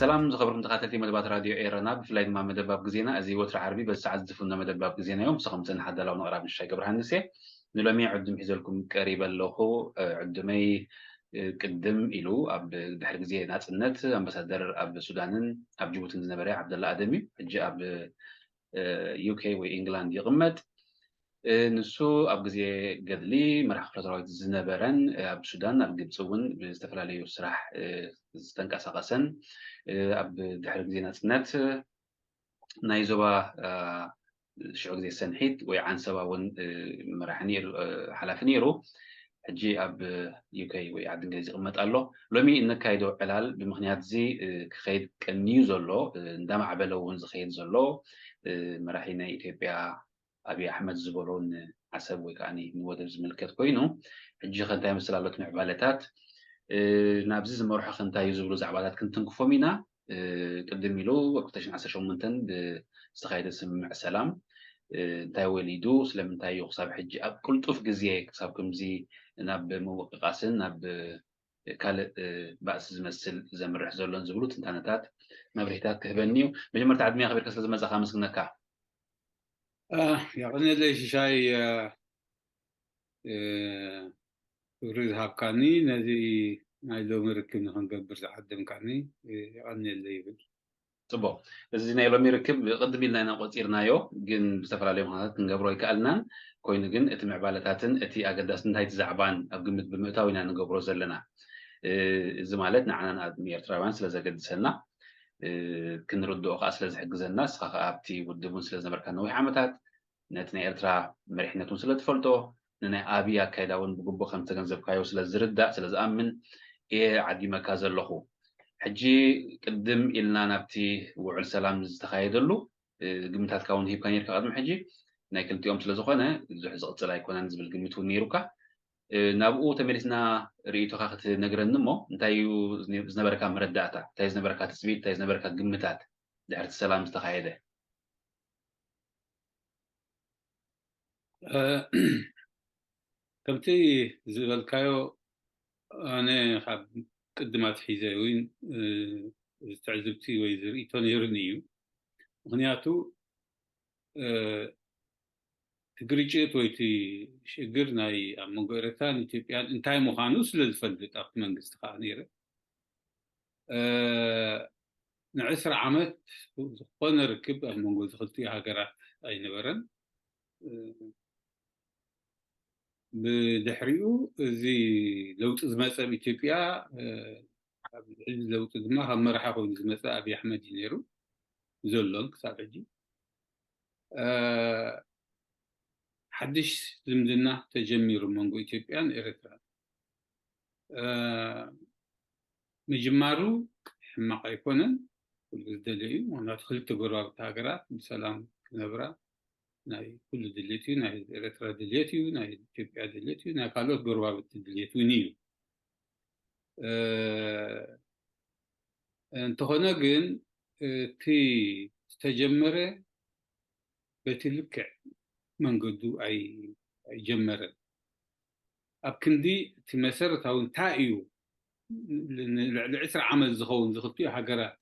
ሰላም ዝኸበርኩም ተኸታተልቲ መደባት ራድዮ ኤረና፣ ብፍላይ ድማ መደብ ኣብ ግዜና። እዚ ወትሪ ዓርቢ በዚ ሰዓት ዝፍኖ መደብ ኣብ ግዜና እዮም። ምሳኹም ዝጸንሕ ኣዳላዊ ኣቕራቢ ንሻይ ገብረሃንስ እየ። ንሎሚ ዕዱም ሒዘልኩም ቀሪበ ኣለኹ። እ፣ ዕዱመይ፣ እ፣ ቅድም ኢሉ ኣብ ድሕሪ ግዜ ናጽነት ኣምባሳደር ኣብ ሱዳንን ኣብ ጅቡትን ዝነበረ ዓብደላ ኣደም እዩ። ሕጂ ኣብ፣ እ፣ ዩ ኬ ወይ ኢንግላንድ ይቕመጥ። እ፣ ንሱ ኣብ ግዜ ገድሊ መራሒ ክፍለ ሰራዊት ዝነበረን፣ እ፣ ኣብ ሱዳን፣ ኣብ ግብጺ እውን ብዝተፈላለዩ ስራሕ፣ እ፣ ዝተንቀሳቐሰን፣ እ፣ ኣብ ድሕሪ ግዜ ናጽነት ናይ ዞባ፣ እ፣ ሽዑ ግዜ ሰንሒት ወይ ዓንሰባ እውን፣ እ፣ መራሒ ነይሩ፣ እ፣ ሓላፊ ነይሩ። ሕጂ ኣብ ዩ ኬ ወይ ዓዲ እንግሊዝ ይቕመጥ ኣሎ። ሎሚ እነካይዶ ዕላል ብምኽንያት እዚ፣ እ፣ ክኸይድ ቀንዩ ዘሎ፣ እ፣ እንዳማዕበለ እውን ዝኸይድ ዘሎ፣ እ፣ መራሒ ናይ ኢትዮጵያ ኣብይ ኣሕመድ ዝበሎ ንዓሰብ ወይ ከዓ ንወደብ ዝምልከት ኮይኑ፣ ሕጂ ከ እንታይ ይመስል ኣሎ እቲ ምዕባለታት፣ እ፣ ናብዚ ዝመርሖ ከ እንታይ እዩ ዝብሉ ዛዕባታት ክንትንክፎም ኢና። እ፣ ቅድም ኢሉ ኣብ ክልተ ሽሕን ዓሰርተ ሸሞንተን ብዝተኻየደ ስምምዕ ሰላም፣ እ፣ እንታይ ወሊዱ፣ ስለምንታይ እዩ ክሳብ ሕጂ ኣብ ቅልጡፍ ግዜ ክሳብ ከምዚ ናብ ምውቅቃስን ናብ ካልእ፣ እ፣ ባእሲ ዝመስል ዘምርሕ ዘሎን ዝብሉ ትንታነታት፣ መብርሂታት ክህበኒ እዩ። መጀመርታ ዕድመ ኣኽቢርካ ስለ ዝመጻኻ ኣመስግነካ። እ፣ የቐንየለይ ሽሻይ፣ እ፣ እ፣ ክብሪ ዝሃብካኒ፣ ነዚ ናይ ሎሚ ርክብ ንኽንገብር ዝዓደምካኒ፣ እ፣ የቐንየለይ ይብል። ጽቡቕ። እዚ ናይ ሎሚ ርክብ ቅድም ኢልና ኢና ቆጺርናዮ፣ ግን ብዝተፈላለዩ ምኽንያታት ክንገብሮ ኣይከኣልናን። ኮይኑ ግን እቲ ምዕባለታትን እቲ ኣገዳስነት ናይቲ ዛዕባን ኣብ ግምት ብምእታው ኢና ንገብሮ ዘለና። እ፣ እዚ ማለት ንዓና ንኤርትራውያን ስለ ዘገድሰና፣ እ፣ ክንርድኦ ከኣ ስለ ዝሕግዘና፣ ንስኻ ከኣ ኣብቲ ውድብ እውን ስለ ዝነበርካ ነዊሕ ዓመታት፣ ነቲ ናይ ኤርትራ መሪሕነት እውን ስለ ትፈልጦ፣ ንናይ ኣብይ ኣካይዳ እውን ብግቡእ ከም ዝተገንዘብካዮ ስለ ዝርዳእ፣ ስለ ዝኣምን እየ ዓዲመካ ዘለኹ። ሕጂ ቅድም ኢልና ናብቲ ውዕል ሰላም ዝተኻየደሉ፣ እ፣ ግምታትካ እውን ሂብካ ነይርካ ቅድሚ ሕጂ። ናይ ክልቲኦም ስለ ዝኾነ ብዙሕ ዝቕጽል ኣይኮነን ዝብል ግምት እውን ነይሩካ። እ፣ ናብኡ ተመሊስና ርእይቶኻ ክትነግረኒ እሞ፣ እንታይ እዩ ዝነ-፣ ዝነበረካ መረዳእታ? እንታይ ዝነበረካ ትጽቢት? እንታይ ዝነበረካ ግምታት ድሕሪ እቲ ሰላም ዝተኻየደ? እ፣ ከምቲ ዝበልካዮ፣ ኣነ ካብ ቅድም ኣትሒዘ እውን፣ እ፣ እዚ ትዕዝብቲ ወይ እዚ ርእይቶ ነይሩኒ እዩ። ምኽንያቱ፣ እ፣ እቲ ግርጭት ወይ እቲ ሽግር ናይ ኣብ መንጎ ኤርትራን ኢትዮጵያን እንታይ ምዃኑ ስለ ዝፈልጥ ኣብቲ መንግስቲ ከኣ ነይረ። እ፣ ንዕስራ ዓመት ዝኾነ ርክብ ኣብ መንጎ እዚ ክልቲኡ ሃገራት ኣይነበረን። እ፣ ብድሕሪኡ እዚ ለውጢ ዝመጸ ኣብ ኢትዮጵያ፣ እ፣ ኣብ ልዕሊ ለውጢ ድማ ካብ መራሒ ኮይኑ ዝመጸ ኣብይ ኣሕመድ እዩ ነይሩ፣ ዘሎን ክሳብ ሕጂ። እ፣ ሓድሽ ዝምድና ተጀሚሩ መንጎ ኢትዮጵያን ኤርትራን። እ፣ ምጅማሩ ሕማቕ ኣይኮነን፣ ኩሉ ዝደልዮ እዩ። ምኽንያቱ ክልተ ጎረባብቲ ሃገራት ብሰላም ክነብራ ናይ ኩሉ ድሌት እዩ። ናይ ህዝቢ ኤርትራ ድሌት እዩ፣ ናይ ኢትዮጵያ ድሌት እዩ፣ ናይ ካልኦት ጎረባብቲ ድሌት እውን እዩ። እ፣ እንተኾነ ግን እቲ ዝተጀመረ በቲ ልክዕ መንገዱ ኣይ-፣ ኣይጀመረን። ኣብ ክንዲ እቲ መሰረታዊ እንታይ እዩ ን-፣ ልዕሊ ዕስራ ዓመት ዝኸውን ዝኽልቲኡ ሃገራት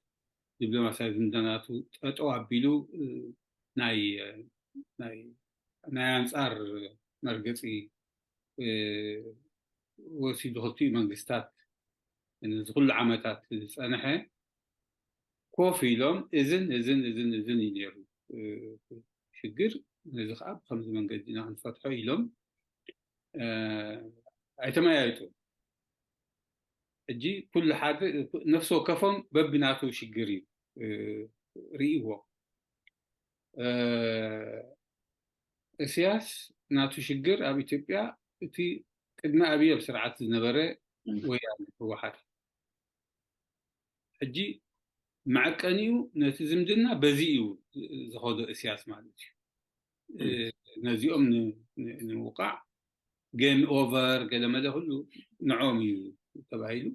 ዲፕሎማስያዊ ዝምድናቱ ጠጠው ኣቢሉ፣ እ፣ ናይ፣ ናይ፣ ናይ ኣንጻር መርገጺ፣ እ፣ ወሲዱ ክልቲኡ መንግስታት ነዚ ኩሉ ዓመታት ዝጸንሐ ኮፍ ኢሎም እዝን፣ እዝን፣ እዝን፣ እዝን እዩ ነይሩ፣ እ፣ ሽግር፣ ነዚ ከኣ ብኸምዚ መንገዲ ኢና ክንፈትሖ ኢሎም፣ እ፣ ኣይተመያየጡ። ሕጂ ኩሉ ሓደ ነፍሲ ወከፎም በብናቱ ሽግር እዩ፣ እ፣ ርእይዎ። እ፣ እስያስ ናቱ ሽግር ኣብ ኢትዮጵያ እቲ ቅድሚ ኣብይ ኣብ ስርዓት ዝነበረ ወያነ ህወሓት ሕጂ መዐቀኒኡ ነቲ ዝምድና በዚ እዩ ዝኸዶ እስያስ ማለት እዩ። ነዚኦም ንምውቃዕ ጌም ኦቨር ገለመለ ኩሉ ንዖም እዩ ተባሂሉ።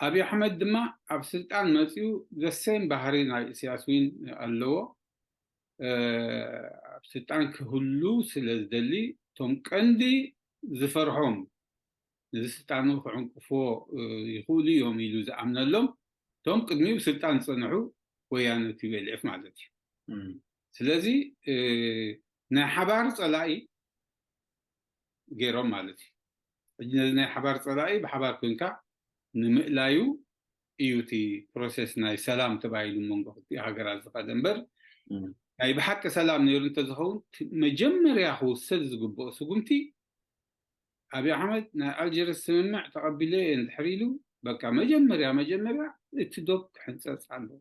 ኣብይ ኣሕመድ ድማ ኣብ ስልጣን መፅኡ ዘሴም ባህሪ ናይ እስያስ ዊን ኣለዎ። ኣብ ስልጣን ክህሉ ስለ ዝደሊ እቶም ቀንዲ ዝፈርሖም ነዚ ስልጣኑ ክዕንቅፍዎ ይኽእሉ እዮም ኢሉ ዝኣምነሎም እቶም ቅድሚኡ ብስልጣን ዝፀንሑ ወያነ ቲ ቢ ኤል ኤፍ ማለት እዩ። ስለዚ ናይ ሓባር ፀላኢ ገይሮም ማለት እዩ። ሕጂ ነዚ ናይ ሓባር ፀላኢ ብሓባር ኮንካ ንምእላዩ እዩ እቲ ፕሮሰስ ናይ ሰላም ተባሂሉ መንጎ ክልቲኡ ሃገራት ዝኸደ እምበር ናይ ብሓቂ ሰላም ነይሩ እንተዝኸውን መጀመርያ ክውሰድ ዝግብኦ ስጉምቲ ኣብይ ኣሕመድ ናይ ኣልጀርስ ስምምዕ ተቐቢለ እየ እንድሕር ኢሉ በቃ መጀመርያ መጀመርያ እቲ ዶብ ክሕንፀፅ ኣለዎ።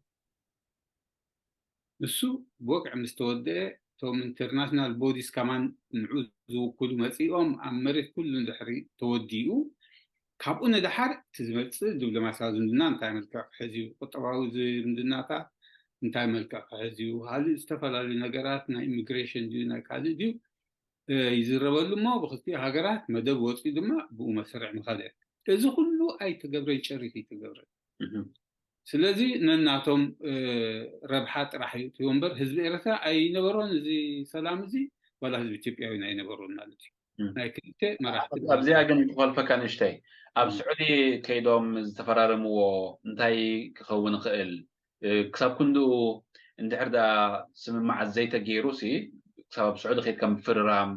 ንሱ ብወግዒ ምስ ተወደአ እቶም ኢንተርናሽናል ቦዲስ ከማን ንዑ ዝውክሉ መፂኦም ኣብ መሬት ኩሉ እንድሕሪ ተወዲኡ ካብኡ ንደሓር እቲ ዝመፅእ ዲፕሎማስያዊ ዝምድና እንታይ መልክዕ ክሕዝ እዩ፣ ቁጠባዊ ዝምድናታት እንታይ መልክዕ ክሕዝ እዩ፣ ካልእ ዝተፈላለዩ ነገራት ናይ ኢሚግሬሽን ድዩ ናይ ካልእ ድዩ ይዝረበሉ እሞ ብክልቲኡ ሃገራት መደብ ወፂኡ ድማ ብኡ መስርዕ ምኸደ። እዚ ኩሉ ኣይተገብረን ጨሪፍ ኣይተገብረን። ስለዚ ነናቶም ረብሓ ጥራሕ እዩ እትዎ እምበር ህዝቢ ኤርትራ ኣይነበሮን እዚ ሰላም እዚ ዋላ ህዝቢ ኢትዮጵያዊ ኣይነበሮን ማለት እዩ። ናይ ክልተ መራሕቲ ኣብዚኣ ግን ክኸልፈካ ንእሽተይ ኣብ ስዑዲ ከይዶም ዝተፈራረምዎ እንታይ ክኸውን ይኽእል? ክሳብ ክንድኡ እንድሕር ደኣ ስምምዓት ዘይተገይሩ ሲ ክሳብ ኣብ ስዑዲ ከይድካ ምፍርራም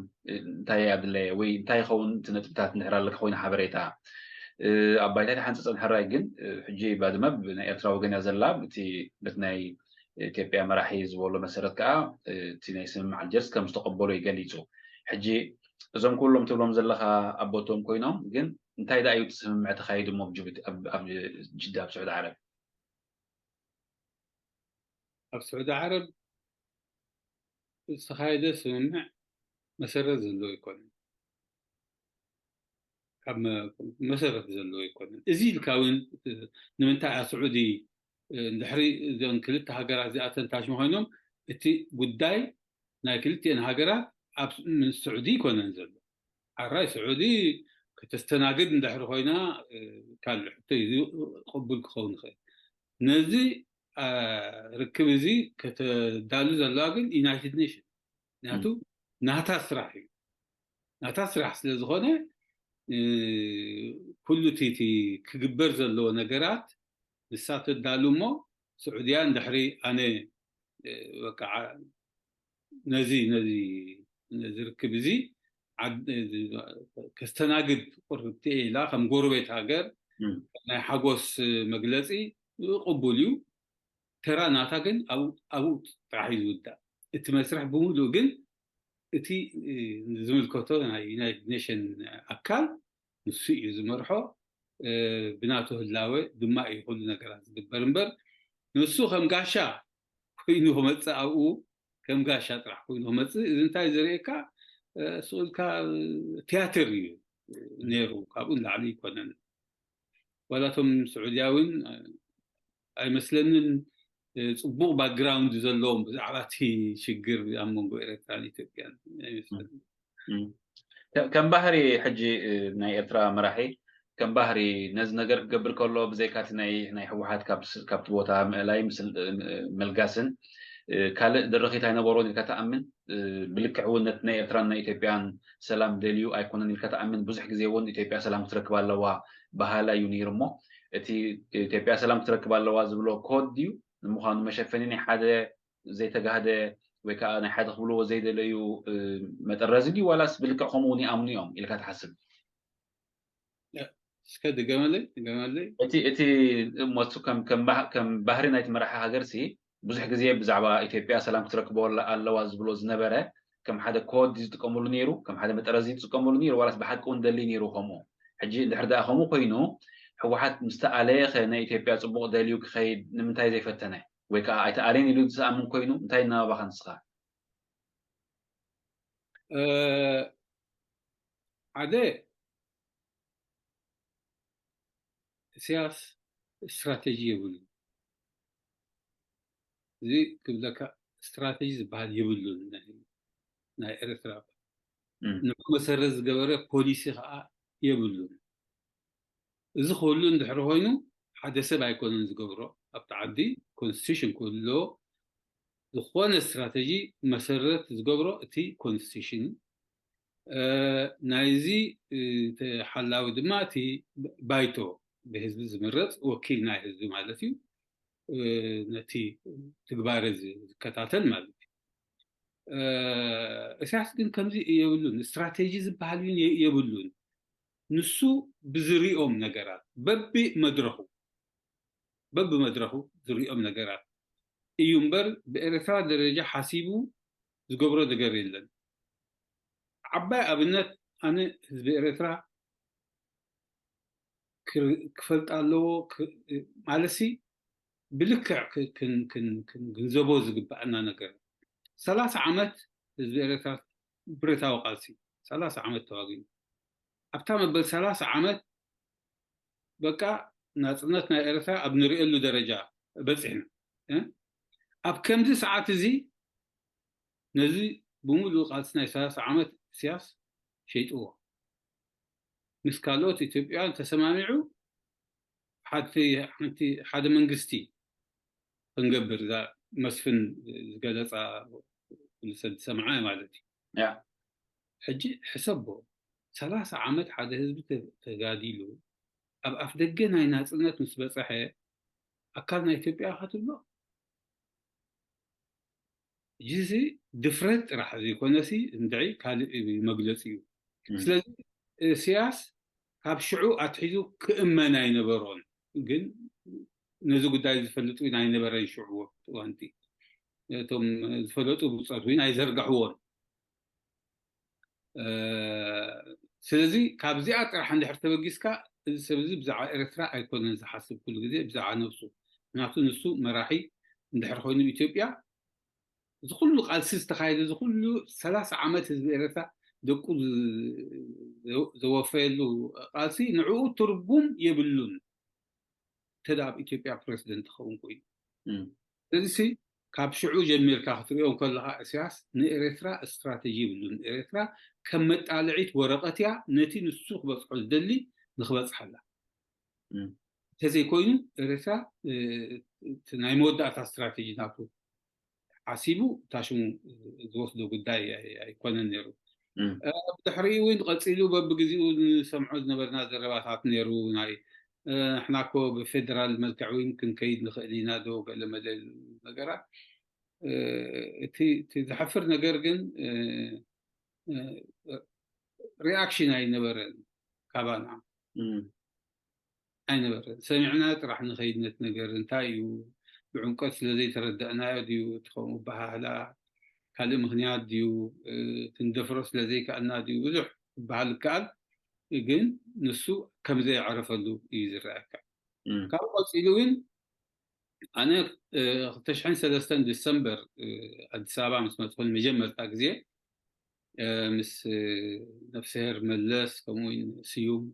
እንታይ ኣድለየ ወይ እንታይ ይኸውን እቲ ነጥብታት እንድሕር ኣለካ ኮይኑ ሓበሬታ ኣብ ባይታ ደሓን ዝፀንሐ ራይ ግን ሕጂ ባድመ ብናይ ኤርትራ ወገን እያ ዘላ። እቲ በቲ ናይ ኢትዮጵያ መራሒ ዝበሎ መሰረት ከዓ እቲ ናይ ስምምዕ ኣልጀርስ ከም ዝተቐበሎ እዩ ገሊፁ። ሕጂ እዞም ኩሎም ትብሎም ዘለኻ ኣቦቶም ኮይኖም ግን እንታይ ደኣ እዩ እቲ ስምምዕ ተኻይዱ እሞ ኣብ ጅዳ ኣብ ስዑዲ ዓረብ? ኣብ ስዑዲ ዓረብ ዝተኻየደ ስምምዕ መሰረት ዘለዎ ኣይኮነን። ካብ መሰረት ዘለዎ ኣይኮነን። እዚ ኢልካ እውን ንምንታይ ኣብ ስዑዲ እንድሕሪ እዘን ክልተ ሃገራት እዚኣተን ታሽሙ ኮይኖም እቲ ጉዳይ ናይ ክልቲኤን ሃገራት ኣብ ምስ ስዑዲ ኣይኮነን ዘሎ። ሓራይ ስዑዲ ከተስተናግድ እንድሕሪ ኮይና ካልእ ሕቶ እዩ ቅቡል ክኸውን ይኽእል። ነዚ ርክብ እዚ ከተዳሉ ዘለዋ ግን ዩናይትድ ኔሽን ምክንያቱ ናታ ስራሕ እዩ። ናታ ስራሕ ስለ ዝኾነ ኩሉ እቲ ክግበር ዘለዎ ነገራት ንሳ ተዳሉ እሞ ስዑድያ እንድሕሪ ኣነ በቃ ነዚ ነዚ ነዚ ርክብ እዚ ከስተናግድ ቁርብቲ ኢላ ከም ጎረቤት ሃገር ናይ ሓጎስ መግለፂ ቅቡል እዩ። ተራ ናታ ግን ኣብኡ ጥራሕ እዩ ዝውዳእ። እቲ መስርሕ ብምሉእ ግን እቲ ዝምልከቶ ናይ ዩናይትድ ኔሽን ኣካል ንሱ እዩ ዝመርሖ። ብናቱ ህላወ ድማ እዩ ኩሉ ነገራት ዝግበር እምበር ንሱ ከም ጋሻ ኮይኑ ክመፅእ ኣብኡ ከም ጋሻ ጥራሕ ኮይኑ ክመፅእ እዚ እንታይ ዘርእየካ ስኡልካ ቲያትር እዩ ነይሩ። ካብኡ ንላዕሊ ይኮነን። ዋላቶም ስዑድያ እውን ኣይመስለንን ፅቡቕ ባክግራውንድ ዘለዎም ብዛዕባ እቲ ሽግር ኣብ መንጎ ኤርትራን ኢትዮጵያን ኣይመስለንን። ከም ባህሪ ሕጂ ናይ ኤርትራ መራሒ ከም ባህሪ ነዚ ነገር ክገብር ከሎ ብዘይካቲ ናይ ናይ ህወሓት ካብቲ ቦታ ምእላይ መልጋስን ካልእ ድርኺት ኣይነበሮን ኢልካ ተኣምን? ብልክዕ እውን ነቲ ናይ ኤርትራን ናይ ኢትዮጵያን ሰላም ደልዩ ኣይኮነን ኢልካ ተኣምን? ብዙሕ ግዜ እውን ኢትዮጵያ ሰላም ክትረክብ ኣለዋ በሃላ እዩ ነይሩ እሞ እቲ ኢትዮጵያ ሰላም ክትረክብ ኣለዋ ዝብሎ ኮድ ድዩ ንምዃኑ መሸፈኒ ናይ ሓደ ዘይተጋህደ ወይ ከዓ ናይ ሓደ ክብልዎ ዘይደለዩ መጠረዚ ድዩ ዋላስ ብልክዕ ከምኡ እውን ይኣምኑ እዮም ኢልካ ትሓስብ? እስከ ድገመለይ ድገመለይ። እቲ እቲ ሞቱ ከም ከም ባህ- ከም ባህሪ ናይቲ መራሒ ሃገር ሲ ብዙሕ ግዜ ብዛዕባ ኢትዮጵያ ሰላም ክትረክቦ ኣለ- ኣለዋ ዝብሎ ዝነበረ ከም ሓደ ኮድ ዝጥቀመሉ ነይሩ፣ ከም ሓደ መጠረዚ ዝጥቀመሉ ነይሩ፣ ዋላስ ብሓቂ እውን ደሊ ነይሩ ከምኡ? ሕጂ እንድሕር ደኣ ከምኡ ኮይኑ ህወሓት ምስ ተኣለየ ኸ ናይ ኢትዮጵያ ፅቡቕ ደልዩ ክኸይድ ንምንታይ ዘይፈተነ? ወይ ከዓ ኣይተኣልየን ኢሉ ዝኣምን ኮይኑ እንታይ እናባኻ ንስኻ? ሓደ፣ ኢሳያስ ስትራተጂ የብሉ። እዚ ክብለካ፣ ስትራተጂ ዝበሃል የብሉን። ናይ ኤርትራ ንዑ መሰረት ዝገበረ ፖሊሲ ከዓ የብሉን። እዚ ክህሉ እንድሕር ኮይኑ፣ ሓደ ሰብ ኣይኮነን ዝገብሮ። ኣብቲ ዓዲ ኮንስቲቱሽን ክህሉ ኣለዎ። ዝኾነ ስትራተጂ መሰረት ዝገብሮ እቲ ኮንስቲቱሽን። ናይዚ ተሓላዊ ድማ እቲ ባይቶ፣ ብህዝቢ ዝምረፅ ወኪል ናይ ህዝቢ ማለት እዩ። ነቲ ትግባረ ዝከታተል ማለት እዩ። ኢሳያስ ግን ከምዚ የብሉን። ስትራቴጂ ዝበሃል እውን የብሉን። ንሱ ብዝሪኦም ነገራት፣ በቢ መድረኹ በቢ መድረኹ ዝሪኦም ነገራት እዩ እምበር፣ ብኤርትራ ደረጃ ሓሲቡ ዝገብሮ ነገር የለን። ዓባይ ኣብነት፣ ኣነ ህዝቢ ኤርትራ ክፈልጥ ኣለዎ ማለትሲ፣ ብልክዕ ክንግንዘቦ ዝግባኣና ነገር፣ ሰላሳ ዓመት ህዝቢ ኤርትራ ብረታዊ ቃልሲ፣ ሰላሳ ዓመት ተዋጊኡ። ኣብታ መበል ሰላሳ ዓመት በቃ ናጽነት ናይ ኤርትራ ኣብ ንርእየሉ ደረጃ በጺሕና። ኣብ ከምዚ ሰዓት እዚ ነዚ ብምሉእ ቃልሲ ናይ ሰላሳ ዓመት ኢሳያስ ሸይጥዎ። ምስ ካልኦት ኢትዮጵያውያን ተሰማሚዑ ሓንቲ ሓደ መንግስቲ ክንገብር፣ እዛ መስፍን ዝገለጻ ኩሉ ሰብ ዝሰምዓ ማለት እዩ። ሕጂ ሕሰቦ፣ ሰላሳ ዓመት ሓደ ህዝቢ ተጋዲሉ ኣብ ኣፍ ደገ ናይ ናጽነት ምስ በጸሐ ኣካል ናይ ኢትዮጵያ ኢኻ ትብሎ? ሕጂ እዚ ድፍረት ጥራሕ ዘይኮነሲ እንድዒ ካልእ መግለጺ እዩ። ስለዚ ኢሳያስ ካብ ሽዑ ኣትሒዙ ክእመን ኣይነበሮን። ግን ነዚ ጉዳይ ዝፈልጥ እውን ኣይነበረን ሽዑ ወቅቲ እዋንቲ። እቶም ዝፈለጡ ብጾት እውን ኣይዘርጋሕዎን። ስለዚ ካብዚኣ ጥራሕ እንድሕር ተበጊስካ፣ እዚ ሰብ እዚ ብዛዕባ ኤርትራ ኣይኮነን ዝሓስብ ኩሉ ግዜ፣ ብዛዕባ ነብሱ። ምክንያቱ ንሱ መራሒ እንድሕር ኮይኑ ኢትዮጵያ፣ እዚ ኩሉ ቃልሲ ዝተኻየደ፣ እዚ ኩሉ ሰላሳ ዓመት ህዝቢ ኤርትራ ደቁ ዘወፈየሉ ቃልሲ ንዕኡ ትርጉም የብሉን። እንተ ኣብ ኢትዮጵያ ፕረዚደንት ክኸውን ኮይኑ። ስለዚ ካብ ሽዑ ጀሚርካ ክትሪኦ ከለኻ፣ ኢሳያስ ንኤርትራ ስትራተጂ የብሉን። ኤርትራ ከም መጣልዒት ወረቐት እያ፣ ነቲ ንሱ ክበጽሖ ዝደሊ ንክበጽሓላ። እንተዘይኮይኑ ኤርትራ ናይ መወዳእታ ስትራተጂ ናቱ ሓሲቡ እታ ሽሙ ዝወስዶ ጉዳይ ኣይኮነን ነይሩ። ብድሕሪኡ እውን ቀፂሉ በብግዜኡ ንሰምዖ ዝነበርና ዘረባታት ነይሩ። ናይ ንሕና እኮ ብፌደራል መልክዕ እውን ክንከይድ ንኽእል ኢና ዶ ገለ መለ ነገራት። እቲ ዘሕፍር ነገር ግን ሪኣክሽን ኣይነበረን ካባና። ኣይነበረን። ሰሚዕና ጥራሕ ንኸይድ ነቲ ነገር። እንታይ እዩ? ብዕምቀት ስለ ዘይተረዳእናዮ ድዩ? እቲ ከምኡ ኣበሃህላ ካልእ ምኽንያት ድዩ? ክንደፍሮ ስለ ዘይከኣልና ድዩ? ብዙሕ ክበሃል ይከኣል። ግን ንሱ ከም ዘየዕረፈሉ እዩ ዝረኣየካ። ካብኡ ቀፂሉ ግን ኣነ ክልተ ሽሕን ሰለስተን ዲሰምበር ኣዲስ ኣበባ ምስ መፅኹ ንመጀመርታ ግዜ ምስ ነፍስሄር መለስ ከምኡ እውን ስዩም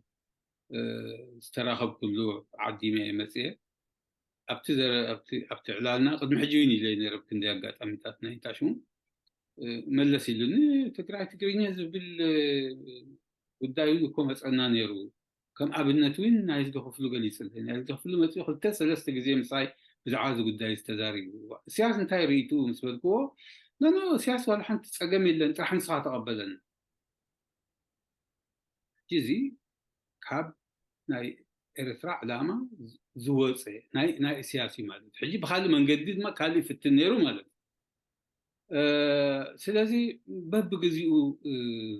ዝተራኸብኩሉ ዓዲ እየ መፅየ። ኣብቲ ዕላልና ቅድሚ ሕጂ እውን ኢለ ነረ፣ ብክንደይ ኣጋጣሚታት ናይ ታሽሙ መለስ ኢሉኒ፣ ትግራይ ትግርኛ ዝብል ጉዳይ እውን እኮ መፀና ነይሩ። ከም ኣብነት እውን ናይ ህዝቢ ክፍሉ ገሊፅለይ። ናይ ህዝቢ ክፍሉ መፅኡ ክልተ ሰለስተ ግዜ ምሳይ ብዛዕባ እዚ ጉዳይ ዝተዛሪቡ። እስያስ እንታይ ርእይቱ ምስ በልክዎ፣ ኖኖ፣ እስያስ ዋላ ሓንቲ ፀገም የለን፣ ጥራሕ ንስኻ ተቐበለና። ሕጂ እዚ ካብ ናይ ኤርትራ ዕላማ ዝወፀ ናይ እስያስ እዩ ማለት እዩ። ሕጂ ብካልእ መንገዲ ድማ ካልእ ይፍትን ነይሩ ማለት እዩ። ስለዚ በብግዚኡ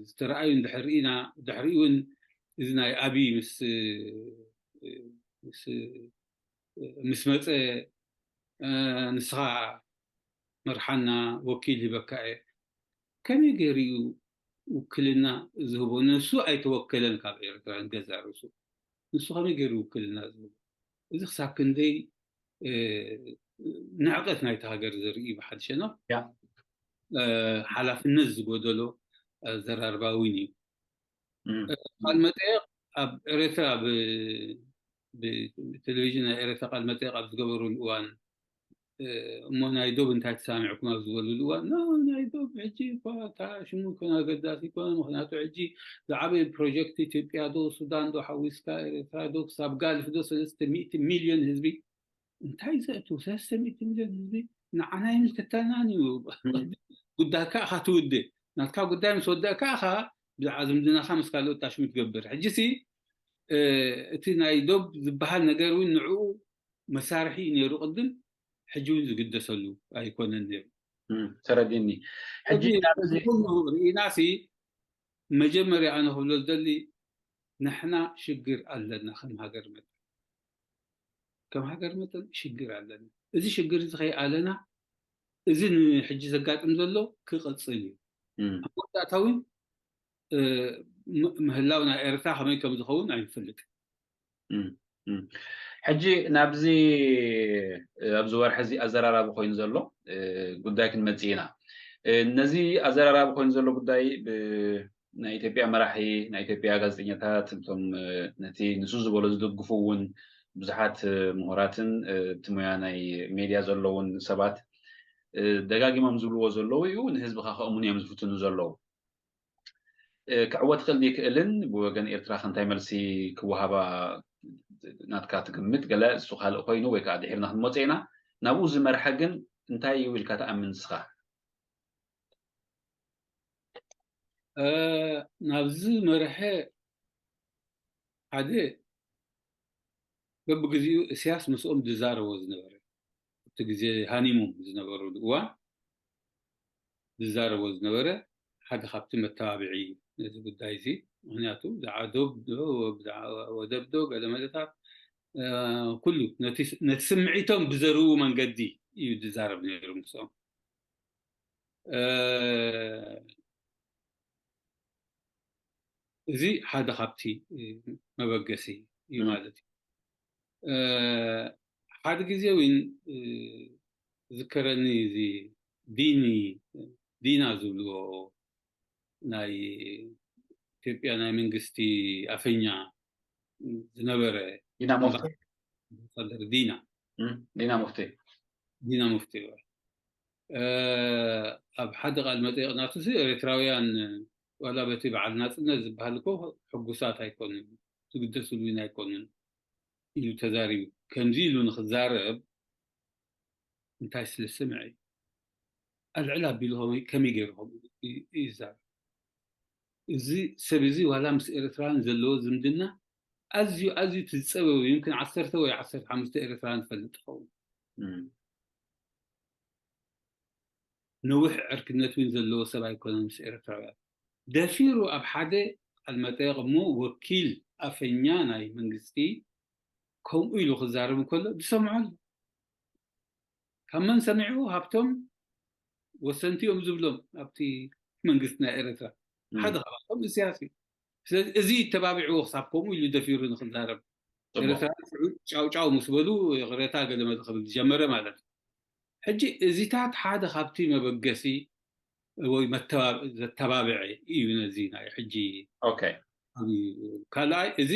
ዝተረኣዩ እንድሕር ርኢና፣ ድሕሪኡ እውን እዚ ናይ ኣብይ ምስ ምስ መፀ፣ ንስኻ መርሓና፣ ወኪል ሂበካ እየ። ከመይ ገይሩ እዩ ውክልና ዝህቦ? ንሱ ኣይተወከለን ካብ ኤርትራ፣ ንገዛእ ርእሱ ንሱ ከመይ ገይሩ ውክልና ዝህቦ? እዚ ክሳብ ክንደይ ንዕቀት ናይቲ ሃገር ዘርኢ እዩ ብሓደ ሸነኽ። ሓላፍነት ዝጎደሎ፣ ኣዘራርባ እውን እዩ። ቃል መጠየቕ ኣብ ኤርትራ ብቴሌቪዥን ናይ ኤርትራ ቃል መጠየቕ ኣብ ዝገበሩሉ እዋን፣ እሞ ናይ ዶብ እንታይ ተሳሚዕኩም ኣብ ዝበሉሉ እዋን፣ ናይ ዶብ ሕጂ እኳ እታ ሽሙ ኮነ ኣገዳሲ ኮነ፣ ምክንያቱ ሕጂ ዝዓበየ ፕሮጀክት ኢትዮጵያ ዶ ሱዳን ዶ ሓዊስካ ኤርትራ ዶ ክሳብ ጋልፍ ዶ ሰለስተ ሚእቲ ሚልዮን ህዝቢ እንታይ ዘእቱ ሰለስተ ሚእቲ ሚልዮን ህዝቢ ንዓና ይምልከተናን እዩ። ጉዳይካ ኢኻ ትውድእ። ናትካ ጉዳይ ምስ ወደእካ ኢኻ ብዛዕባ ዝምድናኻ ምስ ካልኦት ታሽሙ ትገብር። ሕጂሲ እቲ ናይ ዶብ ዝበሃል ነገር እውን ንዕኡ መሳርሒ እዩ ነይሩ ቅድም፣ ሕጂ እውን ዝግደሰሉ ኣይኮነን ነይሩ። ተረዲኒ። ሕጂ ርኢናሲ መጀመርያ ኣነ ክብሎ ዝደሊ ንሕና ሽግር ኣለና ከም ሃገር መጠን ከም ሃገር መጠን ሽግር ኣለና። እዚ ሽግር እዚ ከይኣለና እዚ ንሕጂ ዘጋጥም ዘሎ ክቕፅል እዩ። ኣብ መወዳእታ እውን ምህላው ናይ ኤርትራ ከመይ ከም ዝኸውን ኣይንፈልጥ። ሕጂ ናብዚ ኣብዚ ወርሒ እዚ ኣዘራራቢ ኮይኑ ዘሎ ጉዳይ ክንመፅእ ኢና። ነዚ ኣዘራራቢ ኮይኑ ዘሎ ጉዳይ ናይ ኢትዮጵያ መራሒ ናይ ኢትዮጵያ ጋዜጠኛታት እቶም ነቲ ንሱ ዝበሎ ዝድግፉ እውን ብዙሓት ምሁራትን እቲ ሙያ ናይ ሜድያ ዘለውን ሰባት ደጋጊሞም ዝብልዎ ዘለዉ እዩ። ንህዝቢ ከኸእሙን እዮም ዝፍትኑ ዘለዉ። ክዕወት ክእል ይክእልን ብወገን ኤርትራ ከንታይ መልሲ ክወሃባ ናትካ ትግምት ገለ እሱ ካልእ ኮይኑ ወይ ከዓ ድሒርና ክንመፀ ኢና። ናብኡ ዝመርሐ ግን እንታይ እዩ ኢልካ ትኣምን ንስኻ? ናብዚ መርሐ ሓደ በብግዜኡ እስያስ ምስኦም ዝዛረቦ ዝነበረ ኣብቲ ግዜ ሃኒሙም ዝነበሩ እዋን ዝዛረቦ ዝነበረ ሓደ ካብቲ መተባብዒ ነዚ ጉዳይ እዚ። ምክንያቱ ብዛዕባ ዶብ ዶ ብዛዕባ ወደብ ዶ ገለ መለታት ኩሉ ነቲ ስምዒቶም ብዘርኡ መንገዲ እዩ ዝዛረብ ነይሩ ምስኦም። እዚ ሓደ ካብቲ መበገሲ እዩ ማለት እዩ። ሓደ ግዜ እውን ዝከረኒ እዚ ዲኒ ዲና ዝብልዎ ናይ ኢትዮጵያ ናይ መንግስቲ ኣፈኛ ዝነበረ ዲና ሙፍቲ ኣምባሳደር ዲና ዲና ሙፍቲ ዲና ሙፍቲ ኣብ ሓደ ቃል መጠየቕ ናቱ ኤርትራውያን ዋላ በቲ በዓል ናፅነት ዝበሃል እኮ ሕጉሳት ኣይኮኑን፣ ዝግደስሉ እውን ኣይኮኑን ኢሉ ተዛሪቡ። ከምዚ ኢሉ ንክዛረብ እንታይ ስለ ዝሰምዐ እዩ? ኣልዕል ኣቢሉ ከመይ ገይሩ ከምኡ ይዛረብ? እዚ ሰብ እዚ ዋላ ምስ ኤርትራውያን ዘለዎ ዝምድና ኣዝዩ ኣዝዩ እቲ ዝፀበበ ይምክን ዓሰርተ ወይ ዓሰርተ ሓሙሽተ ኤርትራውያን ትፈልጥ ትኸውን። ነዊሕ ዕርክነት እውን ዘለዎ ሰብ ኣይኮነን ምስ ኤርትራውያን። ደፊሩ ኣብ ሓደ ቃል መጠየቕ እሞ ወኪል ኣፈኛ ናይ መንግስቲ ከምኡ ኢሉ ክዛረብ እንከሎ ዝሰምዖ ኣሎ። ካብ መን ሰሚዑ? ሃብቶም ወሰንቲ እዮም ዝብሎም ኣብቲ መንግስቲ ናይ ኤርትራ ሓደ ካብኣቶም እስያስ እዩ። ስለዚ እዚ ተባቢዕዎ ክሳብ ከምኡ ኢሉ ደፊሩ ንክዛረብ ኤርትራ ጫውጫው ምስ በሉ ይቕሬታ ገለ መለ ክብል ዝጀመረ ማለት እዩ። ሕጂ እዚታት ሓደ ካብቲ መበገሲ ወይ ዘተባብዐ እዩ ነዚ ናይ ሕጂ ካልኣይ እዚ